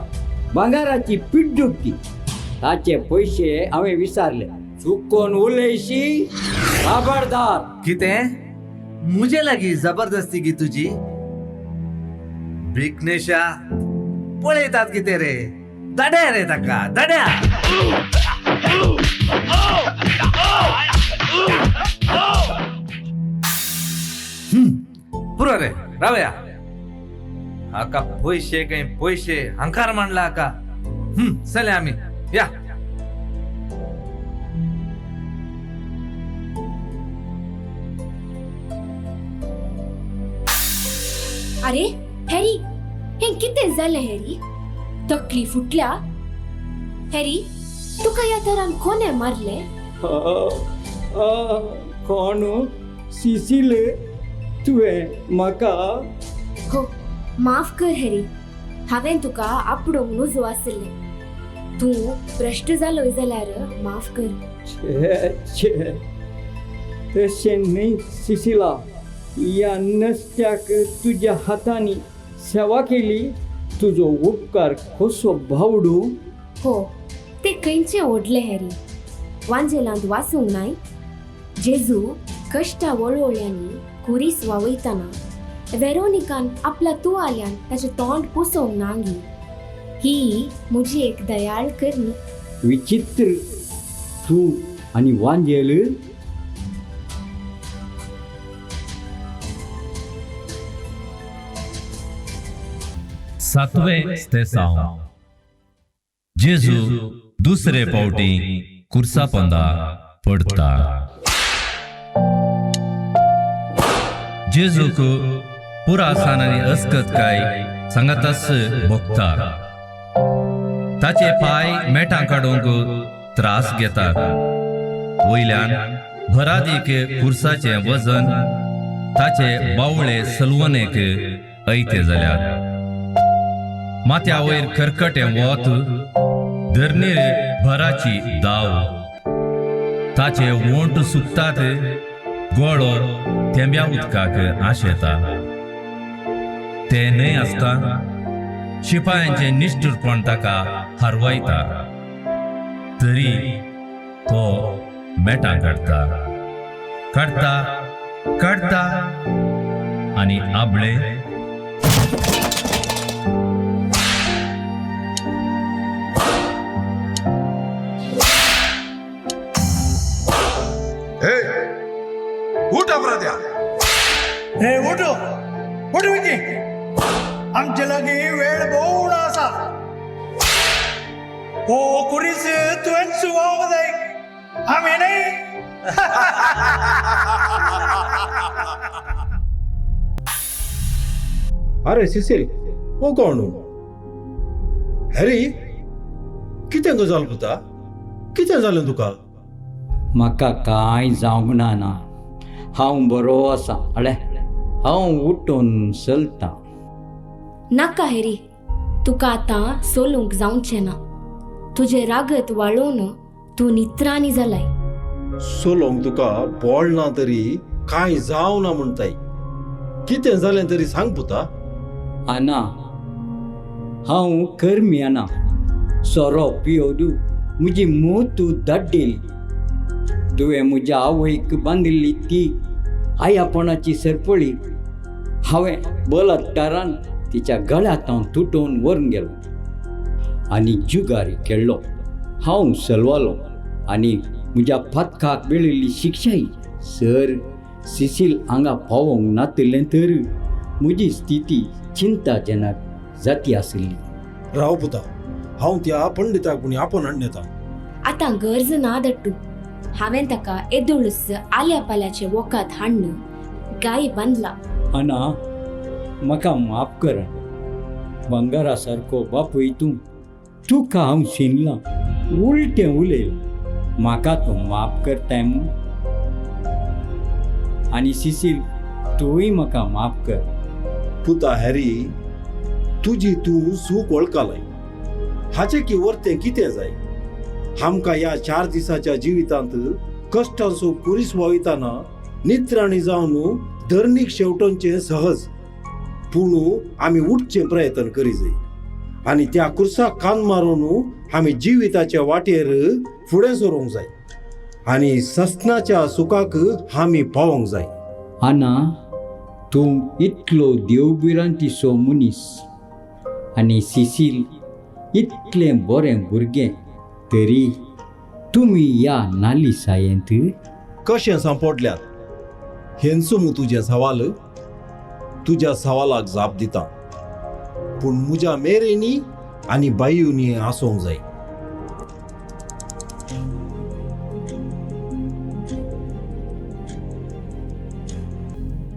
भांगाराची पिड्डूक ती, ताचे पयशे हांवें विसारले। चुकोन उलयशी खबरदार। कितें मुजे लागीं जबरदस्ती गी तुजी? विघ्नेशा पळयतात कितें रे, दड्या रे ताका दड्या। पुरो रे रावया, हाका पयशे काय पयशे हंकार मांडला हाका। चले आमी या। अरे हॅरी, हें कितें जालें हॅरी? तकली फुटल्या? हॅरी तुका ह्या तरान कोणें मारलें? कोण सिसील तुवें म्हाका? हो माफ कर हॅरी, हांवें तुका आपडोंक नजो आसलें। तूं भ्रश्ट जालोय जाल्यार माफ कर। छे छे तशें न्हय सिसिला, ह्या नसत्याक तुज्या हातांनी सेवा केली, तुजो उपकार कसो बावडू? हो ते खंयचे ओडले हॅरी, वांजेलांत वाचूंक नाय? जेजू कश्टा वळवळ्यांनी कुरीस वावयतना वेरोनिकान आपल्या तुवाल्यान ताचें तोंड पुसोवंक नांगी, ही म्हजी एक दयाळ करणी। विचित्र, तूं आनी वांजेल? सातवें स्तेसांव। जेजू दुसरे पावटी कुर्सा पंदा पडता। जेजूक पुरासान आनी अस्कत काय सांगाताच भोगता। ताचे पांय मेटां काडूंक त्रास घेतात। वयल्यान भरादीक कुर्साचें वजन ताचे बावळे सलवणेक ऐते जाल्यात। माथ्या वयर खरखटें वत, धरणीर भराची दाव, ताचे वोंट सुकतात, गोळो थेंब्या उदकाक आशेता। ते न्हय आसता शिपायांचें निश्ठूरपण ताका हरवायता, तरी तो मेटां काडटा काडटा काडटा आनी आबळे उठ अपराध्या. हे उठ उठ विकी, आमचे लागीं वेळ भोव उणो आसा. हो कुरीस तुवेंच व्हांवंक जाय, आमी न्हय. अरे सिसील, हो कोण? हॅरी, कितें गजाल पुता? कितें जालें तुका? म्हाका कांय जावंक ना ना, हांव बरो आसा. अळे हांव उठून चलतां. नाका हॅरी, तुका आतां सोलूंक जावचें ना. तुजें रागत वाळोवन तूं नित्राणी जालाय. सोलोंक तुका बोळ ना तरी कांय जावं ना म्हणटाय. कितें जालें तरी सांग पुता. आना, हांव करमी आना. सोरो पियोदू म्हजी मूत दाड्डेली. तुवें म्हज्या आवयक बांदिल्ली ती आयापणाची सरपळी हांवें बलात्कारान तिच्या गळ्यांत हांव तुटोवन व्हरून गेलो आनी जुगारी खेळ्ळो. हांव सलवालो आनी म्हज्या पातकाक मेळिल्ली शिक्षाय सर सिसील हांगा पावोवंक नातिल्लें तर म्हजी स्थिती चिंताजनक जाती आशिल्ली. राव पुता, हांव त्या पंडिताक पुणी आपोवन हाडून येता. आतां गरज ना दट्टू. हांवें ताका येदोळूच आल्या पाल्याचें वखद हाडून गाय बांदला. आना, म्हाका माफ कर. भांगरा सारको बापूय तूं, तुका हांव शिनलां, उलटें उलयलां. म्हाका तूं माफ करताय मू? आनी सिसील, तूंय म्हाका माफ कर. पुता हॅरी, तुजी तूं चूक वळखलाय. हाचें की वर्तें कितें जाय? आमकां ह्या 4 दिसाच्या जिवितांत कश्टांचो कुरीस व्हांवयतना नित्राणी जावन धरणीक शेवटोवचें सहज, पूण आमी उठचें प्रयत्न करी जाय आनी त्या कुर्साक कान मारून आमी जिविताच्या वाटेर फुडें सरूंक जाय आनी ससनाच्या सुखाक आमी पावोंक जाय. आना, तूं इतलो देवभिरांतीचो मनीस आनी सिसील इतलें बरें भुरगें, तरी तुमी ह्या नालिसायेंत कशें सांपडल्यात हेंच मू तुजें सवाल. तुज्या सवालाक जाप दिता, पूण म्हज्या मेरेनी आनी बायूनी आसूंक जाय.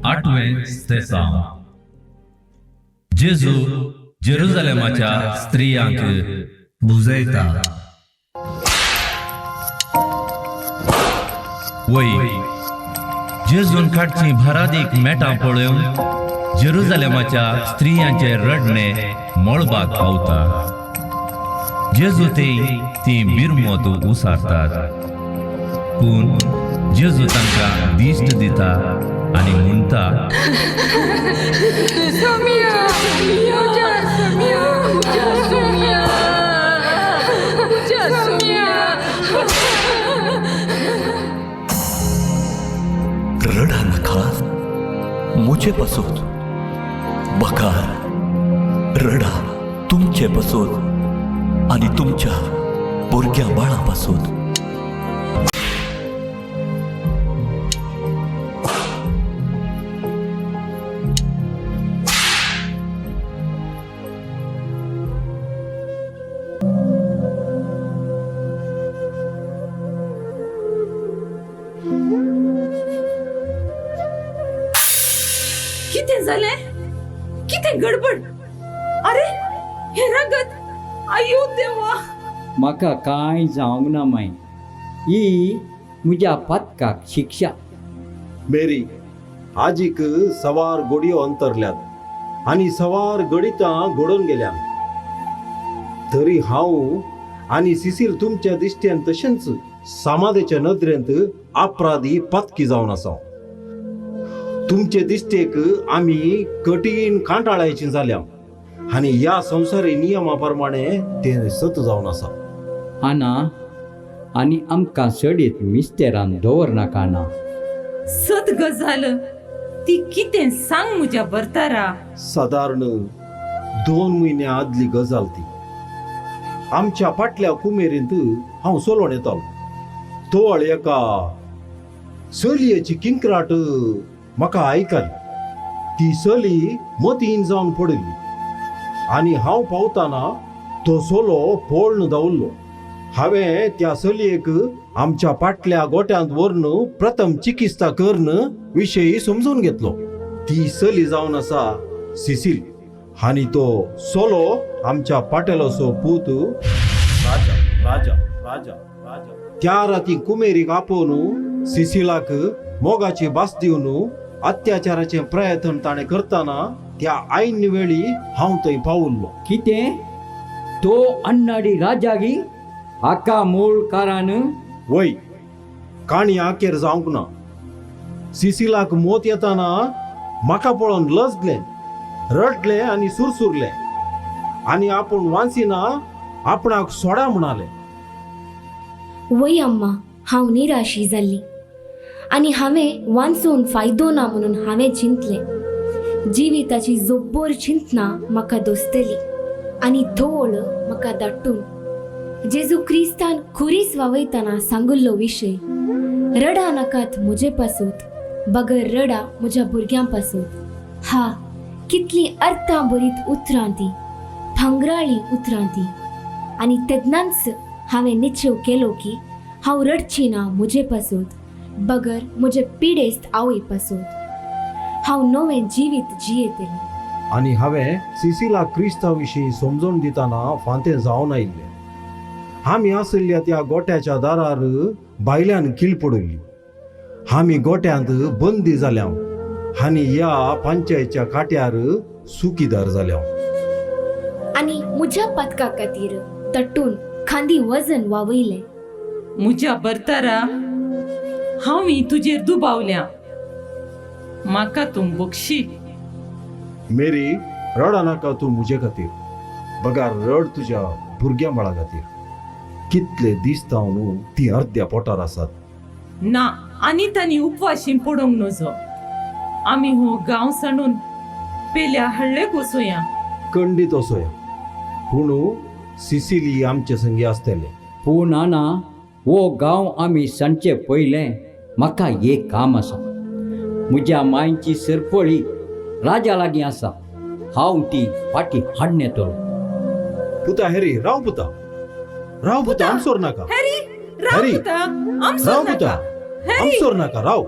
आठवें स्तेसांव. जेजू जेरुजालेमाच्या स्त्रियांक बुजयता. वय जेजून काडचीं भारादीक मेटां पळोवन जेरुजालेमाच्या स्त्रियांचे रडणे मळबाक पावता. जेजू ती बिरमत उसारतात, पूण जेजू तांकां दिश्ट दिता आनी म्हणटा, रडा नाका म्हजे पासून, बकार रडा तुमचे पासून आनी तुमच्या भुरग्यां बाळां पासून. कितें जालें? कितें गडबड? अरे हे रगत, आयो देवा! म्हाका कांय जावंक ना माय, ही म्हज्या पातकाक शिक्षा. मेरी, आजीक सवार गोडयो अंतरल्यात आनी सवार गणितां घडोवन गेल्यात, तरी हांव आनी सिसील तुमच्या दिश्टेन तशेंच समाधेच्या नदरेंत अपराधी पातकी जावन आसा. तुमचे दिश्टेक आमी कठीण कांटाळायची जाल्या आनी ह्या संवसारी नियमा प्रमाणे तें सत जावन आसा. आना, आनी आमकां सडीत मिस्तेरान दवरनाका आना. सत गजाल ती कितें सांग म्हज्या भरतारा. सादारण 2 म्हयन्या आदली गजाल ती. आमच्या फाटल्या कुमेरींत हांव चलोवन येतालो. तोळ एका चलयेची किंक्राट म्हाका आयकली. ती चली मतीन जावन पडिल्ली आनी हांव पावतना तो चलो पळून धांवल्लो. हांवें त्या चलयेक आमच्या फाटल्या गोट्यांत व्हरून प्रथम चिकित्सा करून विशयी समजून घेतलो. ती चली जावन आसा सिसील आनी तो चलो आमच्या पाटेलोसो पूत राजा. राजा राजा राजा. त्या राती कुमेरीक आपोवन सिसिलाक मोगाची भास दिवन अत्याचाराचें प्रयत्न ताणें करतना त्या ऐन वेळी हांव थंय पावल्लो. कितें? तो अन्नाडी राजागी हाका मूळ कारण? वय, काणी आखेर जावंक ना. सिसिलाक मोत येताना म्हाका पळोवन लजलें, रडलें आनी सुरसुरलें आनी आपूण वांसिना आपणाक सोडा म्हणालें. वय अम्मा, हांव निराशी जाल्ली आनी हांवें वांचोवन फायदो ना म्हणून हांवें चिंतलें. जिविताची जोब्बोर चिंतना म्हाका दोसतली आनी थोळ म्हाका दाट्टून. जेजू क्रिस्तान खुरीस वावयतना सांगिल्लो विशय, रडा नाकात म्हजे पासूत बगर रडा म्हज्या भुरग्यां पासूत. हा, कितली अर्थां भरीत उतरां ती, भांगराळी उतरां ती. आनी तेन्नाच हांवें निश्चेव केलो की हांव रडची ना म्हजे पासूत बगर म्हजे पिडेस्त आवय पासूत. हांव नवें जिवीत जियेतलें. आनी हांवें सिसिला क्रिस्ता विशीं समजून दितना फांतें जावन आयिल्लें. आमी आशिल्ल्या त्या गोट्याच्या दारार भायल्यान कील पडिल्ली. आमी गोट्यांत बंदी जाल्या आनी ह्या पंचायतच्या काट्यार सुकीदार जाल्या. आनी म्हज्या पदका खातीर तट्टून खांदी वजन वावयलें. म्हज्या भरतारा, हांव तुजेर दुबावल्या, म्हाका तूं बक्षी. मेरी, रडा नाका तूं म्हजे खातीर, बगार रड तुज्या भुरग्यां बाळा खातीर. कितले दीस न्हू ती अर्द्या पोटार आसात. ना, आनी तांणी उपवाशी पडोवंक नजो. आमी हो गांव सांडून पेल्या हळ्ळेक वचोया. खंडीत वचोया, पूण सिसिली आमचे संगी आसतले. पूण आना, हो गांव आमी सांजचे पयलें म्हाका एक काम आसा. म्हज्या मांयची सरपळी राजा लागीं आसा, हांव ती फाटी हाडून येतलो. पुता हॅरी, राव पुता, राव पुता, आमसोर नाका. हॅरी, राव पुता, राव पुता, आमसोर नाका, राव.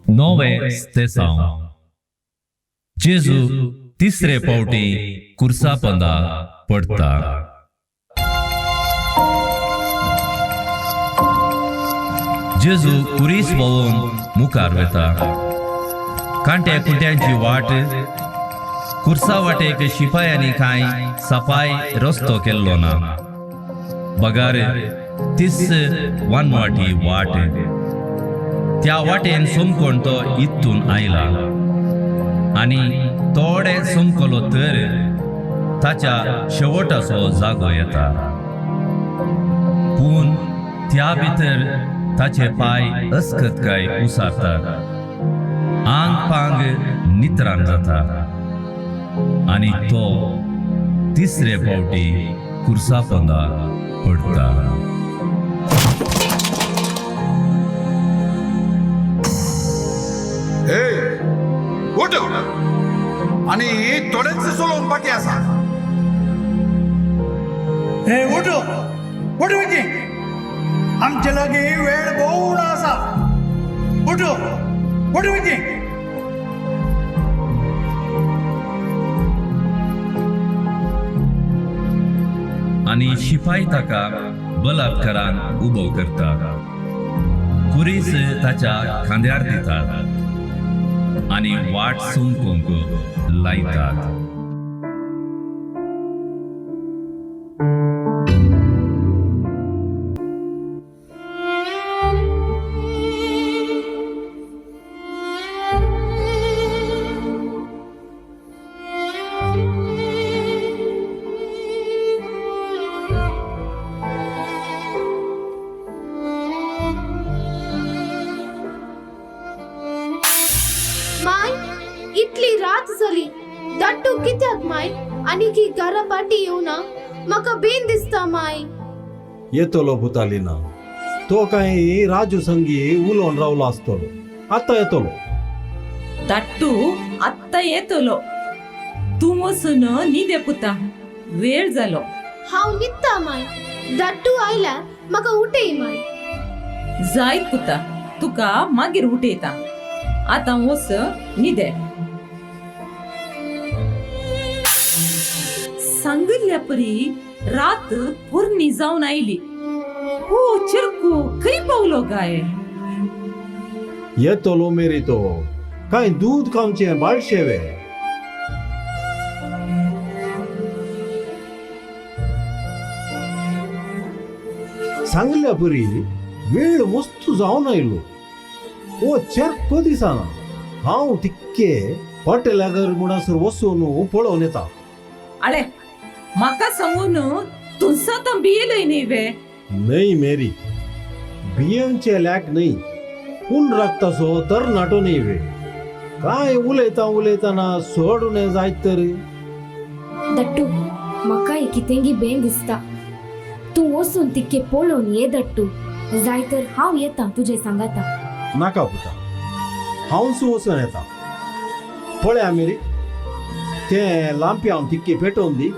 नोवें तेसांव. जेजू तिसरे पावटी कुर्सा पंदा पडता. जेजू कुरीस भोंवून मुखार वेता. कांट्या कुट्यांची वाट कुर्सा वाटेक शिपायांनी कांय सफाय रस्तो केल्लो ना, बगार तीस वानवाटी वाट. त्या वाटेन सोमकोण तो इतून आयला आनी थोडे सोमकलो तर ताच्या शेवटाचो जागो येता. पूण त्या भितर ताचे पांय अस्कत काय उसारतात, आंग पांग नित्रान जाता आनी तो तिसरे पावटी कुर्सा पोंदा पडटा. उठ आनी थोडेच चलोवंक बाकी आसा. हे उठ उठ विकी, आमचे लागीं वेळ भोव उणो आसा. उठ उठ विकी. आनी शिपाय ताका बलात्कारान उबो करता, कुरीस ताच्या खांद्यार दितात आनी वाट सुमकूंक लायतात. माय इतली रात जाली, दाट्टू कित्याक माय आनी घरा पाटी येवना? म्हाका बेन दिसता माय. येतलो पुतालिना, तो कांय राजू संगी उलोवन रावलो आसतलो, आतां येतलो. दाट्टू आत्तां येतलो, तूं वचून न्हिदे पुता, वेळ जालो. हांव न्हिदता माय, दाट्टू आयल्यार म्हाका उठय माय. जायत पुता, तुका मागीर उठयता, आतां वच न्हिदे. सांगिल्ल्या परी रात पोरणी जावन आयली. ओ चिरकू खंय पावलो काय? येतलो मेरी तो, कांय दूद खावचें बाळशेवे. सांगल्या परी वेळ मस्त जावन आयलो. ओ चेरको दिसना. हांव तिक्के हॉटेलागर म्हणसर वचून पळोवन येता. अळे म्हाका सांगून तूं सतां भियेलय न्ही वे? न्हय मेरी, भियेवचें लॅक न्हय, पूण राखतासो तरणाटो न्हय वे. काय उलयता उलयतना चड उणें जायत तर. दट्टू म्हाकाय कितेंगी बेन दिसता, तूं वचून तिक्के पळोवन ये दट्टू, जाय तर हांव येता तुजे सांगाता. नाका पुता, हांवच वचून येता. पळया मेरी, तें लांप्यांव तिक्के पेटोवन दी,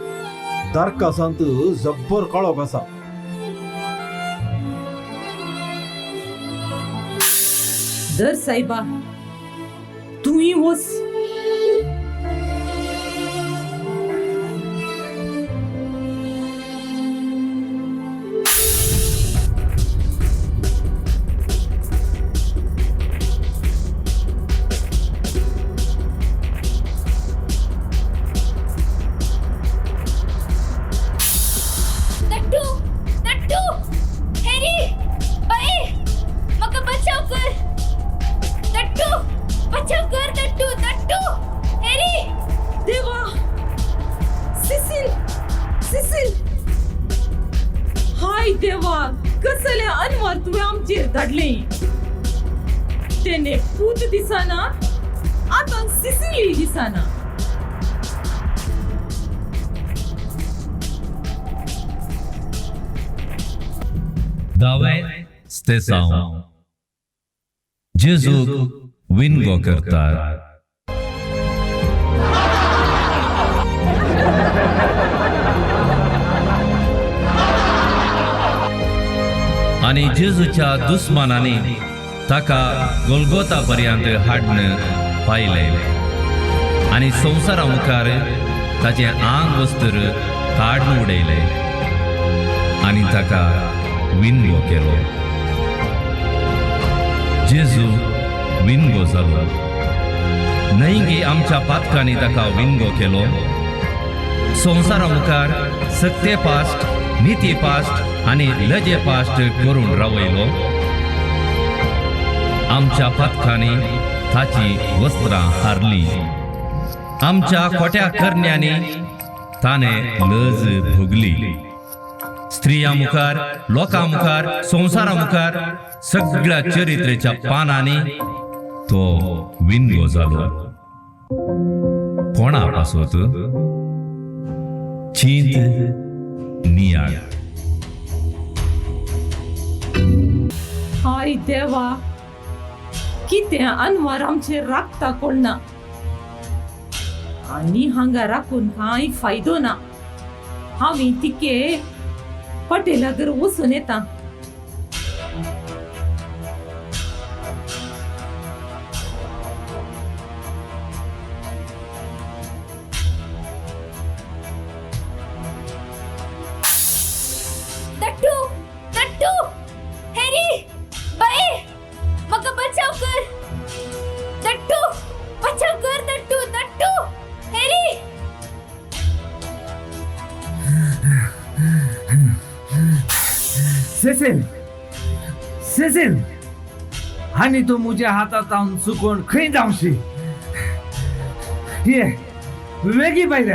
दारकासांत जब्बर काळोख आसा. दर सायबा, तूंय वच. दट्टू दट्टू हॅरी बाई म्हाका बचाव कर, दट्टू बचाव कर, दट्टू दट्टू हॅरी. देवा, सिसिल सिसिल, हाय देवा, कसले अनवर तुवें आमचेर धाडले. तेणे पूत दिसना, आतां सिसिली दिसना. दावें स्तेसांव जेजूक विनगो करतात. आनी जेजूच्या दुस्मानांनी ताका गोलगोता पर्यंत हाडून पायलें आनी संवसारा मुखार ताचें आंग वस्त्र काडून उडयलें आनी ताका विनगो केलो. जेजू विनगो जालो न्हय गी आमच्या पातकांनी ताका विनगो केलो. संवसारा मुखार सत्य पास्ट, निती पास्ट आनी लजे पास्ट करून रावयलो. आमच्या पातकांनी ताची वस्त्रां हारली, आमच्या खोट्या करण्यांनी ताणें लज भोगली. स्त्रियां मुखार, लोकां मुखार, संवसारा मुखार सगळ्या चरित्रेच्या पानांनी तो विनगो जालो. कोणा पासत चींत नियाळ. हाय देवा, कितें अनवर आमचेर राखता कोण ना, आनी हांगा राखून कांय फायदो ना. हांवें तिके पटेलागर वचून येता. दट्टू दट्टू हॅरी बाई म्हाका बचाव कर, दट्टू बचाव कर, दट्टू दट्टू हॅरी. सिसिल सिसिल, आनी तूं म्हज्या हातांत चुकोवन खंय जावशी? ये वेगीं भायर,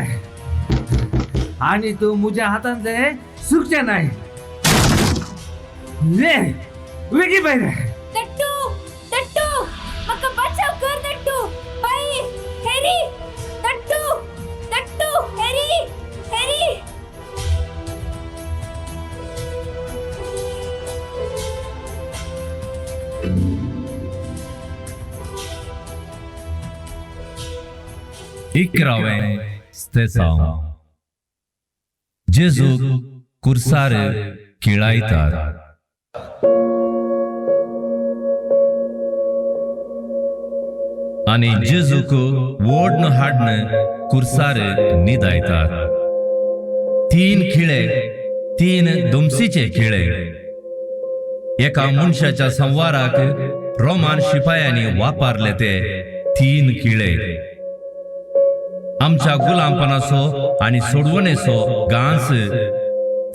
आनी तूं म्हज्या हातांतलें सुकचें नाय. ये वेगीं भायर. दट्टू दट्टू म्हाका बचाव कर, दट्टू बाई इकरावें स्तेसांव. जेजूक कुर्सार किळायतात. आनी जेजूक ओडन हाडन कुर्सार निदायतात. 3 खिळे, 3 दुमसीचे खिळे एका मनशाच्या संवाराक रोमान शिपायांनी वापरले ते 3 खिळे. आमच्या गुलामपणाचो आनी सोडवणेचो गांस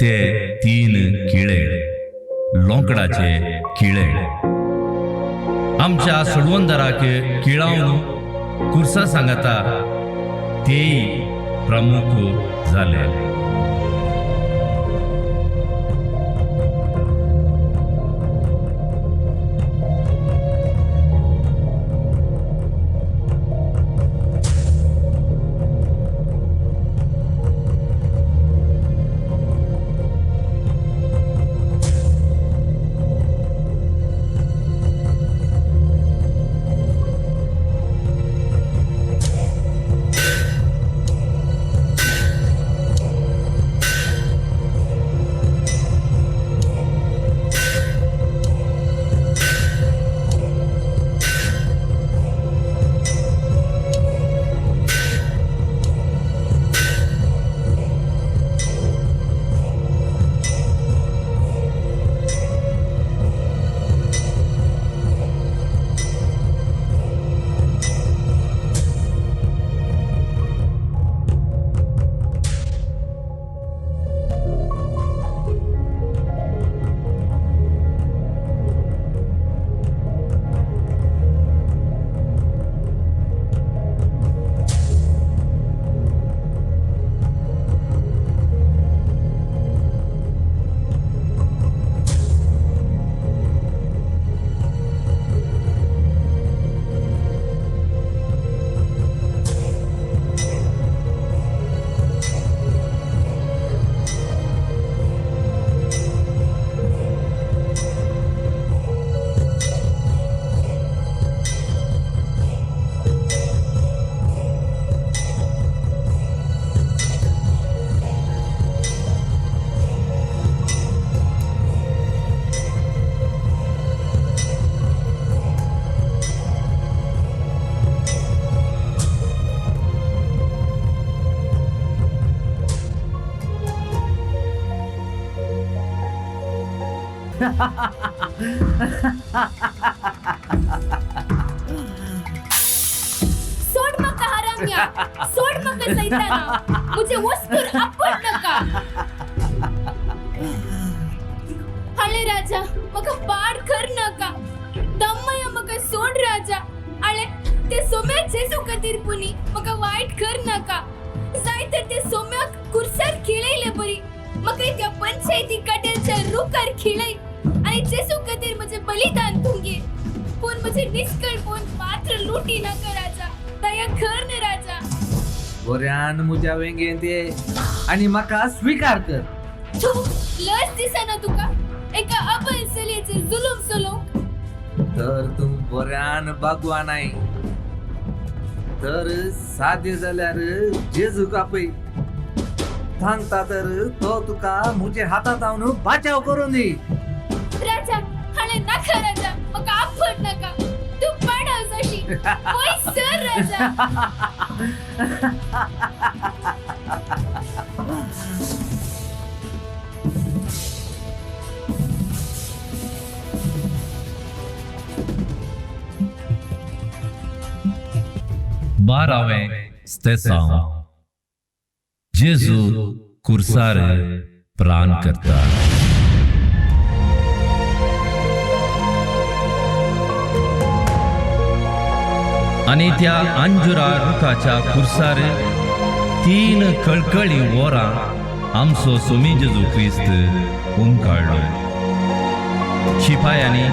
ते 3 खिळे, लोंकडाचे खिळे. आमच्या सोडवणदाराक किळावन कुर्सा सांगता तेय प्रमुख जाले. सोड म्हाका हराम्या, सोड म्हाका सैताना, मुझे वस्तूर आपड नाका. हाले राजा, म्हाका पाड कर नाका, दम्मया म्हाका सोड राजा. आळे ते सोम्या जेजू खातीर पुनी म्हाका वायट कर नाका. जाय तर ते सोम्याक कुर्सार खिळयले बरी, म्हाका त्या पंचायती काट्याच्या रुखार खिळय आनी जेजू खातीर म्हजें बलिदान तुंगे. पूण म्हजें निष्कळपूण मात्र लुटी नाका राजा, दया कर न राजा. बऱ्यान म्हज्या वेंगेंत ये आनी म्हाका स्विकार कर. तूं लज दिसना तुका एका अबल चलयेचेर जुलूम चलोवंक? तर तूं बऱ्यान बागवानाय तर साद्य जाल्यार जेजूक आपय. सांगता तर तो तुका म्हज्या हातांत हांव बाचाव करून दी. राजा, हाणे नाका राजा, म्हाका आपड नाका, तूं पाडाव जाशी, पयस सर राजा. बारावें स्तेसांव. जेजू कुर्सार प्राण करता. आनी त्या अंजुरा रुखाच्या कुर्सार 3 कळकळी वरां आमचो सोमी जेजू क्रिस्त उमकाडलो. शिपायांनी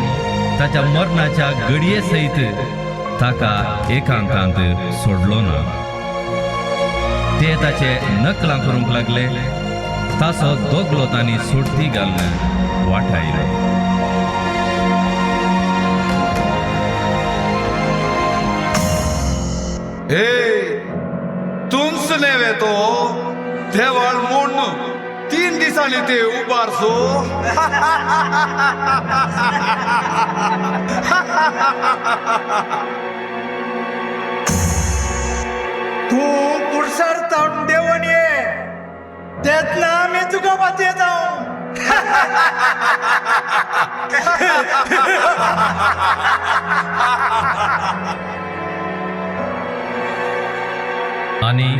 ताच्या मरणाच्या घडये सयत ताका एकांतांत सोडलो ना. ते ताचे नकलां करूंक लागले. ताचो दोगलो तांणी सोडती घालून वाटायलो. ए, न्हय तो देवाळ मोडून 3 दिसांनी ते उबारसो. तूं कुर्सार तावन देवण ये तेन्ना आमी तुका पातयेता. आनी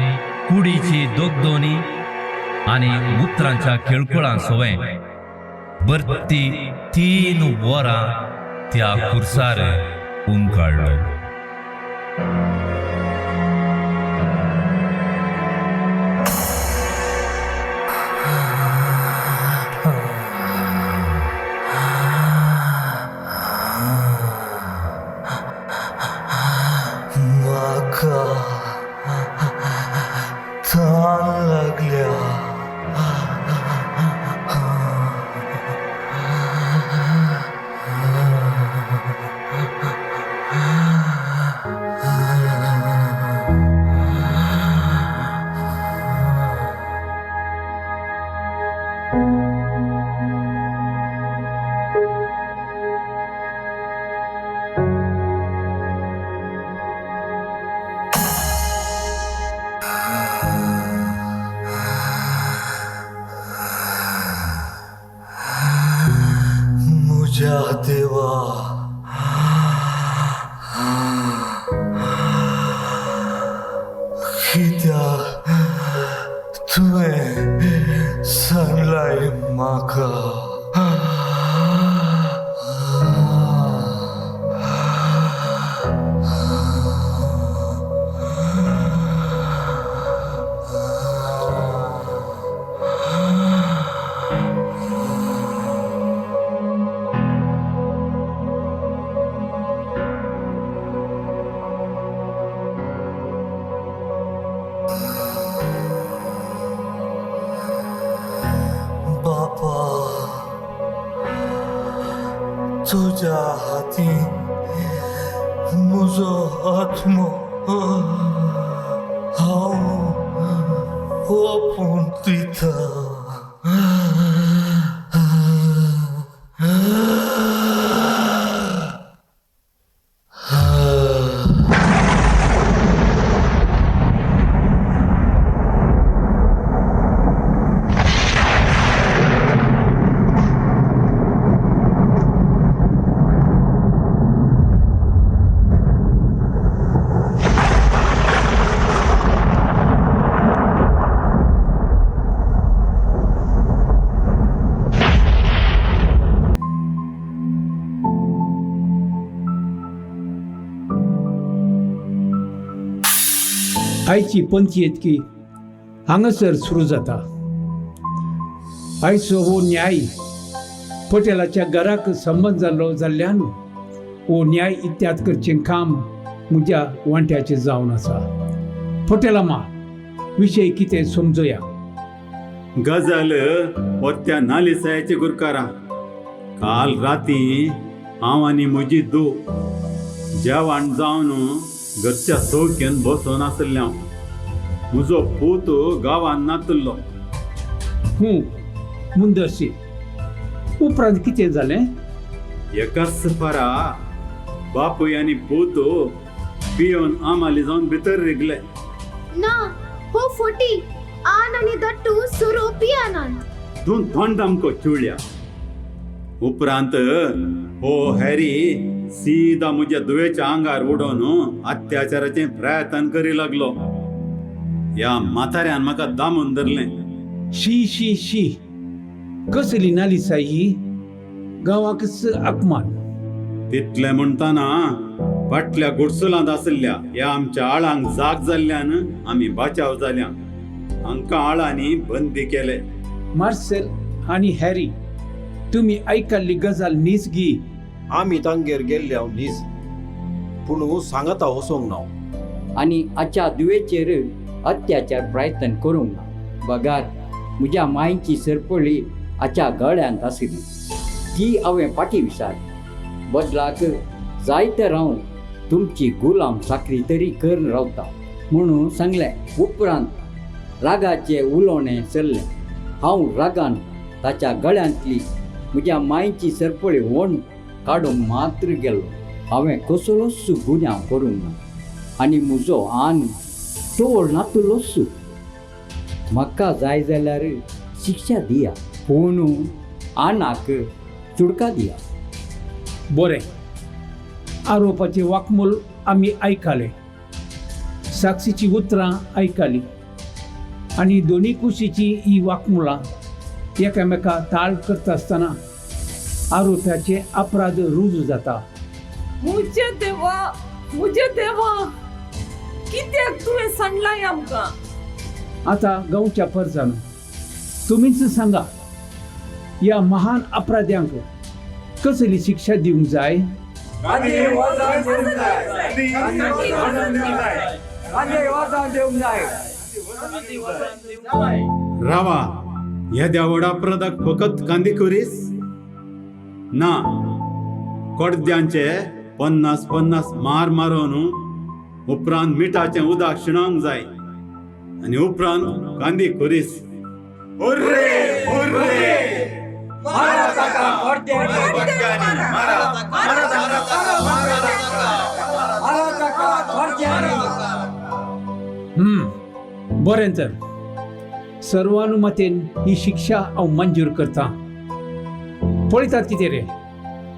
कुडीची दोगदोनी आनी उतरांच्या खेळकुळां सोवें बरती 3 वरां त्या कुर्सार उमकाडलो. म्हाका तान लागल्या. म्हज्या देवा, कित्याक तुवें सांगलाय म्हाका? बापा, तुज्या हातीन म्हजो आत्मो हांव ओपून दिता. आयची पंचायत की हांगासर सुरू जाता. आयचो हो न्याय पटेलाच्या घराक संबंद जाल्लो जाल्ल्यान हो न्याय इत्याद करचें काम म्हज्या वांट्याचें जावन आसा. पटेलामा विशय कितें समजुया. गजाल त्या नालिसायाचे गुरकारा. काल राती हांव आनी म्हजी धूव जेवण जावन घरच्या चौकेन बसून आसलें हांव. म्हजो पूत गांवान नातल्लो. मुंदरशी उपरांत कितें जालें? एकाच फारा बापूय आनी पूत पियोन आमाली जावन भितर रिगले. ना हो फोटी आन आनी दट्टू सुरू पियानात. तूं थंड आमको चुळ्या. उपरांत हो हॅरी सीधा म्हज्या धुवेच्या आंगार उडोवन अत्याचाराचें प्रयत्न करी लागलो. ह्या म्हाताऱ्यान म्हाका दामून धरलें. शी शी शी, कसली नालिसाय ही, गांवाकच अपमान. तितलें म्हणटाना फाटल्या गुडसुलांत आशिल्ल्या ह्या आमच्या आळांक जाग जाल्ल्यान आमी बाचाव जाल्या. हांकां आळांनी बंदी केले. मार्सेल आनी हॅरी, तुमी आयकल्ली गजाल नीज गी? आमी तांगेर गेल्ले हांव नीज, पूण सांगता वचोंक ना. आनी आच्या दुवेचेर अत्याचार प्रयत्न करूंक ना. बगार म्हज्या मांयची सरपळी आच्या गळ्यांत आशिल्ली, ती हांवें फाटीं विसारली. बदलाक जायते रावन तुमची गुलाम चाकरी तरी करून रावता म्हणून सांगलें. उपरांत रागाचें उलोवणें सरलें. हांव रागान ताच्या गळ्यांतली म्हज्या मांयची सरपळी ओण काडूंक मात्र गेलो. हांवें कसलोच गुन्यांव करूंक ना आनी म्हजो आन तोळ नातलोच. म्हाका जाय जाल्यार शिक्षा दिया, पूण आनाक चुडका दिया. बरें, आरोपाचे वाकमूल आमी आयकले, साक्षीची उतरां आयकली आनी दोनी कुशीची ही वाकमुलां एकामेका ताळ करता आसतना आरोप्याचे अपराध रुजू जाता. म्हज्या देवा, म्हज्या देवा, कित्याक तुवें सांडलाय आमकां? आतां गांवच्या परजान तुमीच सांगा, ह्या महान अपराध्यांक कसली शिक्षा दिवंक जाय? रावा, येद्या व्हड अपराधाक फकत कांदी खुरीस ना, कडद्यांचे 50-50 मार मारून उपरांत मिठाचें उदक शिणोवंक जाय आनी उपरांत कांदी खुरीस. बरें तर सर्वानुमतेन ही शिक्षा हांव मंजूर करता. पळयतात कितें रे,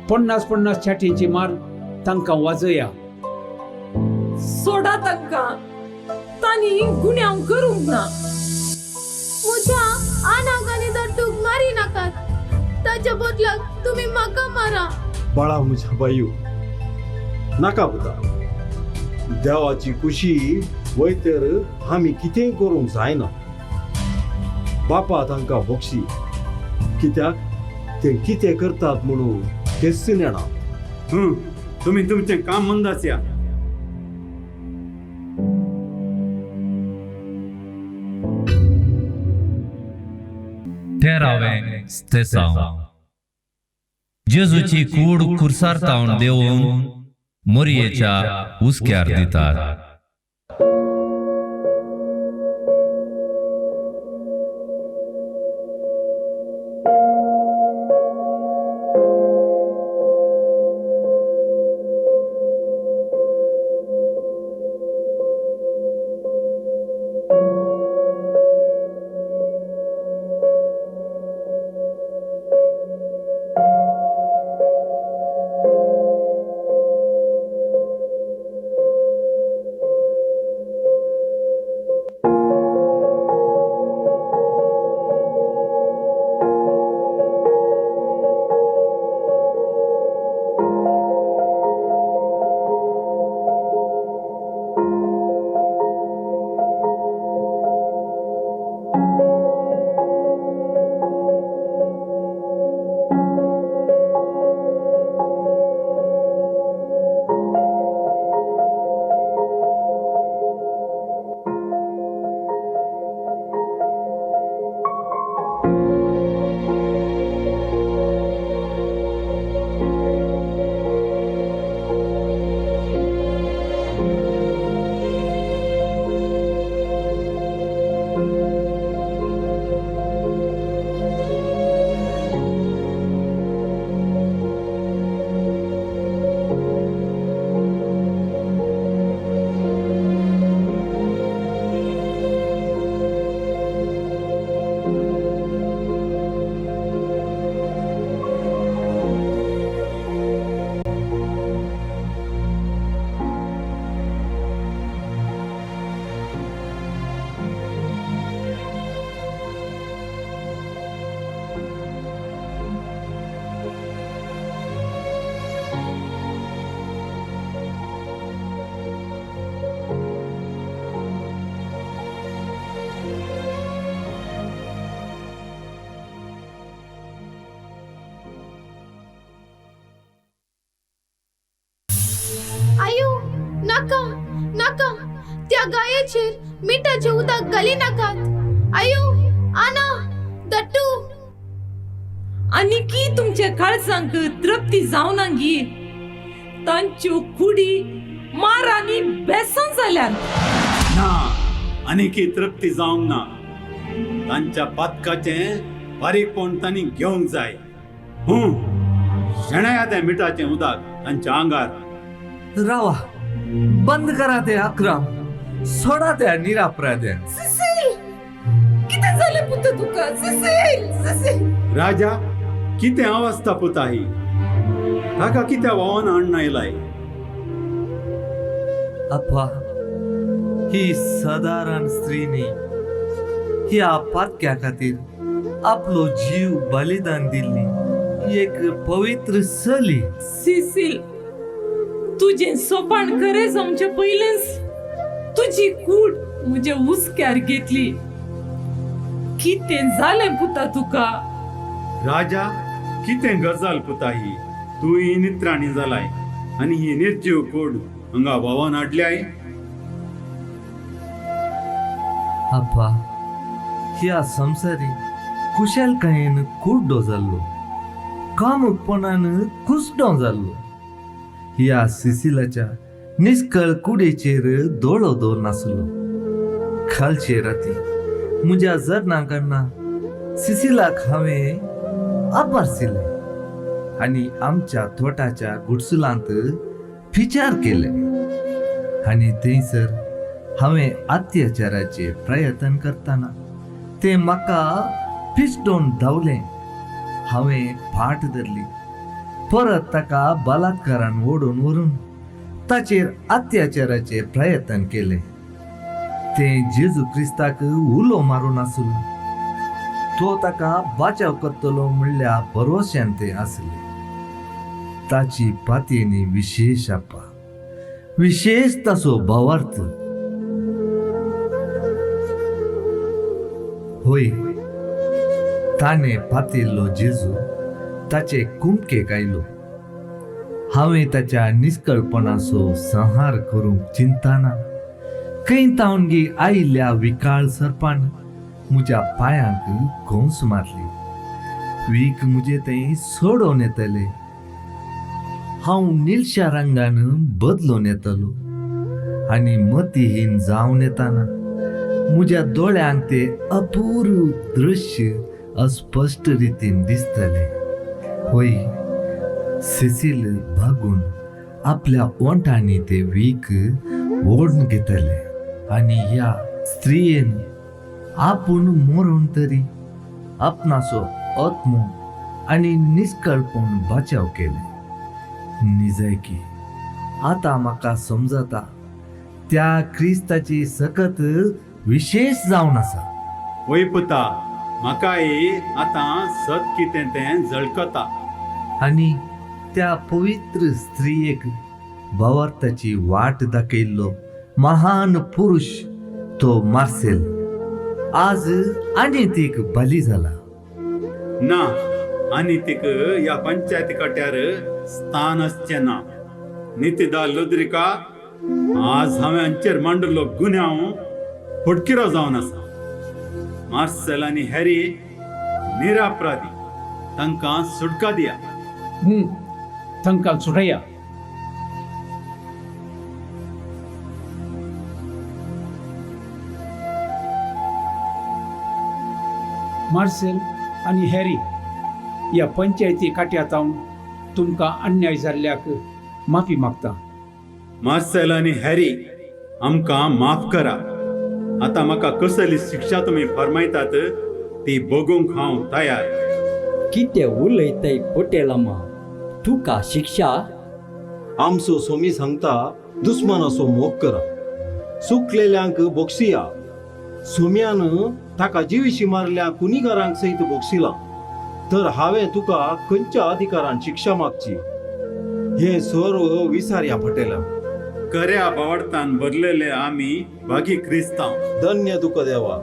50-50 छाटयेंची मार तांकां वाजया. सोडा तांकां, तांणी गुन्यांव करूंक ना. म्हज्या आनाक आनी दट्टूक मारी नाकात, ताच्या बदलाक तुमी म्हाका मारा. बाळा म्हज्या बायू, नाका पुता, देवाची कुशी वयतर आमी कितेंय करूंक जायना. बापा तांकां बक्षी, कित्याक ते कितें करतात म्हणून तेच नेणा. तुमी तुमचें काम मंदासया. तेरावें स्तेसांव. जेजूची कूड खुर्सार तावन देवून मोरयेच्या हुस्क्यार दितात. आयो नाका नाका, त्या गायेचेर मिठाचें उदक घाली नाकात. आयो आना दट्टू. आनी की तुमच्या काळजांक तृप्ती जावना गी? तांच्यो कुडी मार आनी बेसन जाल्यात ना, आनी की तृप्ती जावंक ना. तांच्या पातकाचें बारीकपण तांणी घेवंक जाय. हूं, शेणया तें मिठाचें उदक तांच्या आंगार. रावा, बंद करा ते अक्रम, सोडा त्या निरापराध्यांक. सिसील, कितें जालें पुता तुका? सिसील, सिसील. राजा, कितें अवस्था पुता ही? ताका कित्या व्हांवन हाडून आयलाय? आपा, ही सादारण स्त्री न्ही. ह्या पातक्या खातीर आपलो जीव बलिदान दिल्ली एक पवित्र चली. सिसील, तुजें सोपाण खरें जावचे पयलेंच तुजी कूड म्हज्या हुस्क्यार घेतली. कितें जालें पुता तुका? राजा, कितें गजाल पुता ही? तूं ही नित्राणी जालाय आनी ही निर्जीव कूड हांगा व्हांवन हाडल्याय? आपा, ह्या संवसारी कुशलकायेन कुड्डो जाल्लो, कामुकपणान कुसडो जाल्लो. ह्या सिसिलाच्या निस्कळ कुडीचेर दोळो दवरनासलो. खालचे राती म्हज्या जरना कडना सिसिलाक हांवें आपारसिलें आनी आमच्या तोटाच्या गुडसुलांत फिचार केले आनी थंयसर हांवें अत्याचाराचे प्रयत्न करतना तें म्हाका पिस्टोन धांवलें. हांवें फाट धरली, परत ताका बलात्कारान ओडून व्हरून ताचेर अत्याचाराचे प्रयत्न केले. तें जेजू क्रिस्ताक उलो मारून आसलो, तो ताका बाचाव करतलो म्हणल्या भरवश्यान तें आसलें. ताची पातयेनी विशेश आपा, विशेश ताचो भावार्थ. होय, ताणें पातयेल्लो जेजू ताचे कुमकेक आयलो. हांवें ताच्या निस्कळपणाचो संहार करूंक चिंतना खंय तावन गी आयिल्ल्या विकाळ सर्पान म्हज्या पांयांक घोंस मारली. वीख म्हजे थंय सोडोवन येतले. हांव निळश्या रंगान बदलून येतलो आनी मतीहीन जावन येताना म्हज्या दोळ्यांक ते अपूर्व दृश्य अस्पश्ट रितीन दिसतले. होय, सिसील भागून आपल्या ओंठांनी ते वीख ओडून घेतले आनी ह्या स्त्रियेन आपूण मरून तरी आपणाचो आत्मो आनी निस्कळपण बचाव केले. निजायकी आतां म्हाका समजता त्या क्रिस्ताची सकत विशेश जावन आसा. वय पुता, म्हाकाय आतां सत कितें तें झळकता. आनी त्या पवित्र स्त्रियेक भावार्थाची वाट दाखयल्लो महान पुरुश तो मार्सेल आज आनी तीक बली जाला. ना, आनी तीक ह्या पंचायती कट्यार स्थान आसचें ना. नितिदा लुद्रिका, आज हांवें हांचेर मांडिल्लो गुन्यांव फटकिरो जावन आसा. मार्सेल आनी हॅरी निरापराधी, तांकां सुटका दिया. तांकां सुटया. मार्सेल आनी हॅरी ह्या पंचायती काट्यांत हांव तुमकां अन्याय जाल्ल्याक माफी मागता. मार्सेल आनी हॅरी, आमकां माफ करा. आतां म्हाका कसली शिक्षा तुमी फरमायतात ती बगूंक हांव तयार. कितें उलयतय पटेलामा, तुका शिक्षा? आमचो सोमी सांगता, दुस्मानाचो मोग करा, सुकलेल्यांक बोक्षिया. सोम्यान ताका जिविशी मारल्या कुनिगारांक सयत बोक्षिला. तर हांवें तुका खंयच्या अधिकारान शिक्षा मागची हें सर्व विसारया पटेला. खऱ्या बावडतान भरलेले आमी भागी क्रिस्तांव. धन्य तुका देवा,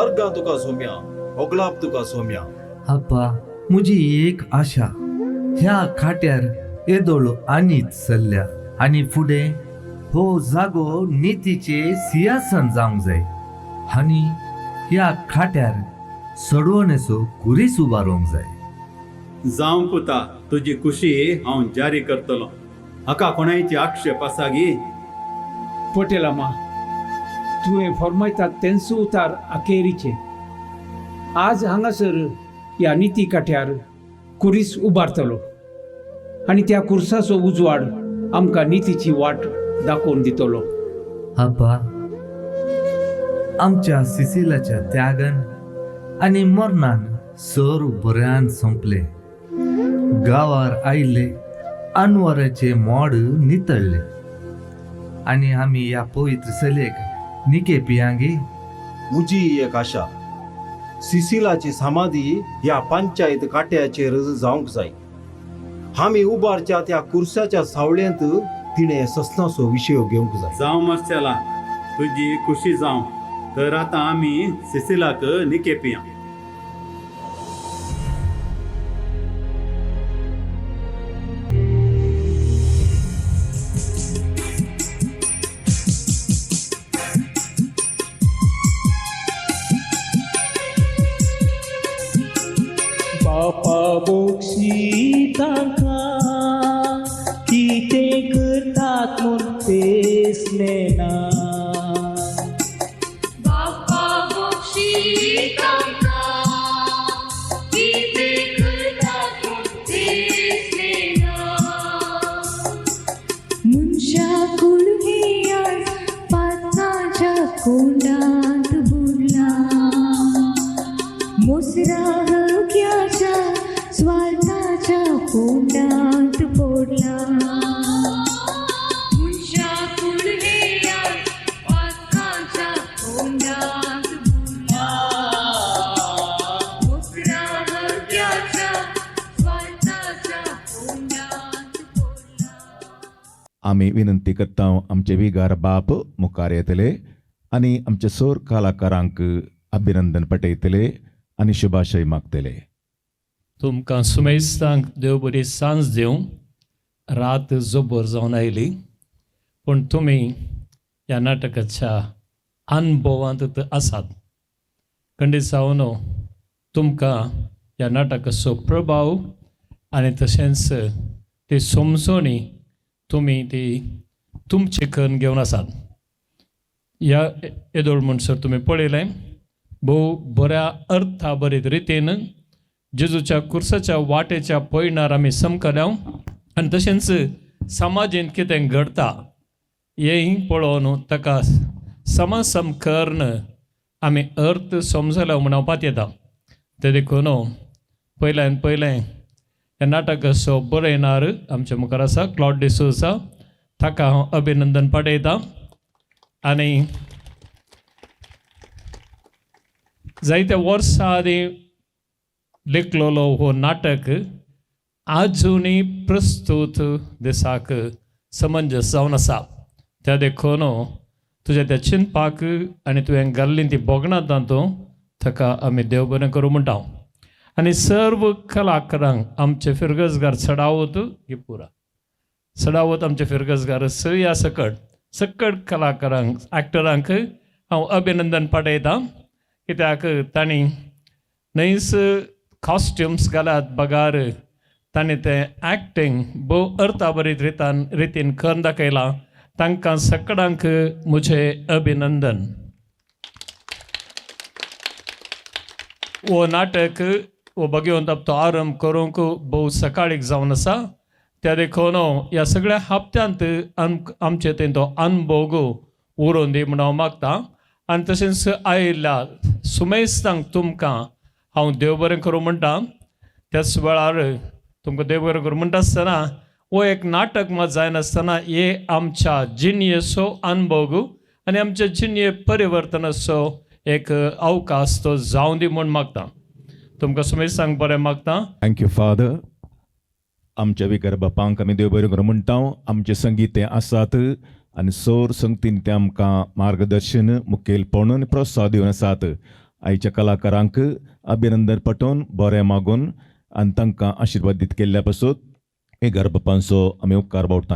अर्गां तुका सोम्या, ओगलाप तुका सोम्या. आपा, म्हजी एक आशा ह्या खाट्यार येदोळ आनीत चल्ल्या आनी फुडें हो जागो नितीचे सिंहासन जावंक जाय आनी ह्या खाट्यार सडवणेचो कुरीस उबारूंक जाय. जावं पुता, तुजी खुशी हांव जारी करतलो. हाका कोणायची आक्षेप आसा गी? पटेलामा, तुवें फरमायतात तेंच उतार अखेरीचें. आज हांगासर ह्या निती काठ्यार कुरीस उबारतलो आनी त्या कुर्साचो उजवाड आमकां नितीची वाट दाखोवन दितलो. आबा, आमच्या सिसिलाच्या त्यागान आनी मरणान सर बऱ्यान संपले. गांवार आयिल्ले अनवराचे मोड नितळ्ळे आनी आमी ह्या पवित्र चलयेक निके पियांगी. म्हजी एक आशा, सिसिलाची समाधी ह्या पंचायत काट्याचेर जावंक जाय. आमी उबारच्या त्या कुर्साच्या सावळेंत तिणें ससनाचो विशय घेवंक जाय. जावं मार्सेला, तुजी खुशी जावं. तर आतां आमी सिसिलाक निके पिया. बापा बोक्षी तांकां कितें करतात म्हूण पेसलें ना. बापा बोक्षी तांकां कितें करतात म्हूण दिसलें ना. मनशाकूळ हें आज पातकाच्या कोंडांत बुडलां. मोसरा हक्याच्या स्वार्थाच्या कोंडांत पडलां. मनशाकूळ हें आज पातकाच्या कोंडांत बुडलां. मोसरा हक्याच्या स्वार्थाच्या कोंडांत. आमी विनंती करता आमचे विगार बाप मुखार येतले आनी आमच्या सोर कलाकारांक अभिनंदन पटयतले आनी शुभाशय मागतले. तुमकां सुमेस्तांक देव बरी सांज दिवं. रात जोबर जावन आयली पूण तुमी ह्या नाटकाच्या अनुभवांत आसात. खंडीत जावन तुमकां ह्या नाटकाचो प्रभाव आनी तशेंच ती समजणी तुमी ती तुमचे करून घेवन आसात. ह्या येदोळ म्हणसर तुमी पळयलें भोव बऱ्या अर्था बरीत रितीन जेजूच्या कुर्साच्या वाटेच्या पयणार आमी समकल्या आनी तशेंच समाजेंत कितें घडता हेंय पळोवन ताका समासम करून आमी अर्थ समजल्या म्हणपाक येता. ते देखून पयल्यान पयलें ह्या नाटकाचो बरयणार आमच्या मुखार आसा क्लॉड डिसोजा, ताका हांव अभिनंदन पाठयतां. आनी जायत्या वर्सां आदीं लेखलेलो हो नाटक आजुनूय प्रस्तूत दिसाक समंजस जावन आसा. त्या देखून तुज्या त्या चिंतपाक आनी तुवें घाल्ली ती भोगणां तातूंत ताका आमी देव बरें करूं म्हणटा. आनी सर्व कलाकारांक आमचे फिरगजगार चडावत ही पुरा चडावत आमचे फिरगजगार सया सकट सकट कलाकारांक एक्टरांक हांव अभिनंदन पाठयतां. कित्याक तांणी न्हयच कॉस्ट्युम्स घालात बगार तांणी तें एक्टींग भोव अर्थाभरीत रितीन करून दाखयलां. तांकां सकडांक म्हजें अभिनंदन. हो नाटक हो भगवंत तो आरंभ करूंक भोव सकाळीक जावन आसा. त्या देखून ह्या सगळ्या हप्त्यांत आमचे थंय तो अनभोग उरोवन दी म्हूण हांव मागतां. आनी तशेंच आयिल्ल्या सुमेस्तांक तुमकां हांव देव बरें करूं म्हणटा. त्याच वेळार तुमकां देव बरें करूं म्हणटा आसतना हो एक नाटक मात जायनासतना हे आमच्या जिणयेचो अनभोग आनी आमच्या जिणये परिवर्तनाचो एक अवकाश तो जावं दी म्हूण मागता. तुमकां सुमेस्तांक बरें मागता. Thank you father. आमच्या विकार बापांक आमी देव बरें करूं म्हणटा. आमचें संगीत तें आसात आनी सोर संगतीन तें आमकां मार्गदर्शन मुखेलपण आनी प्रोत्साहन दिवन आसात. आयच्या कलाकारांक अभिनंदन पटोवन बरें मागून आनी तांकां आशिर्वादीत केल्ल्या पासून हे गरबापांचो आमी उपकार बावडटा.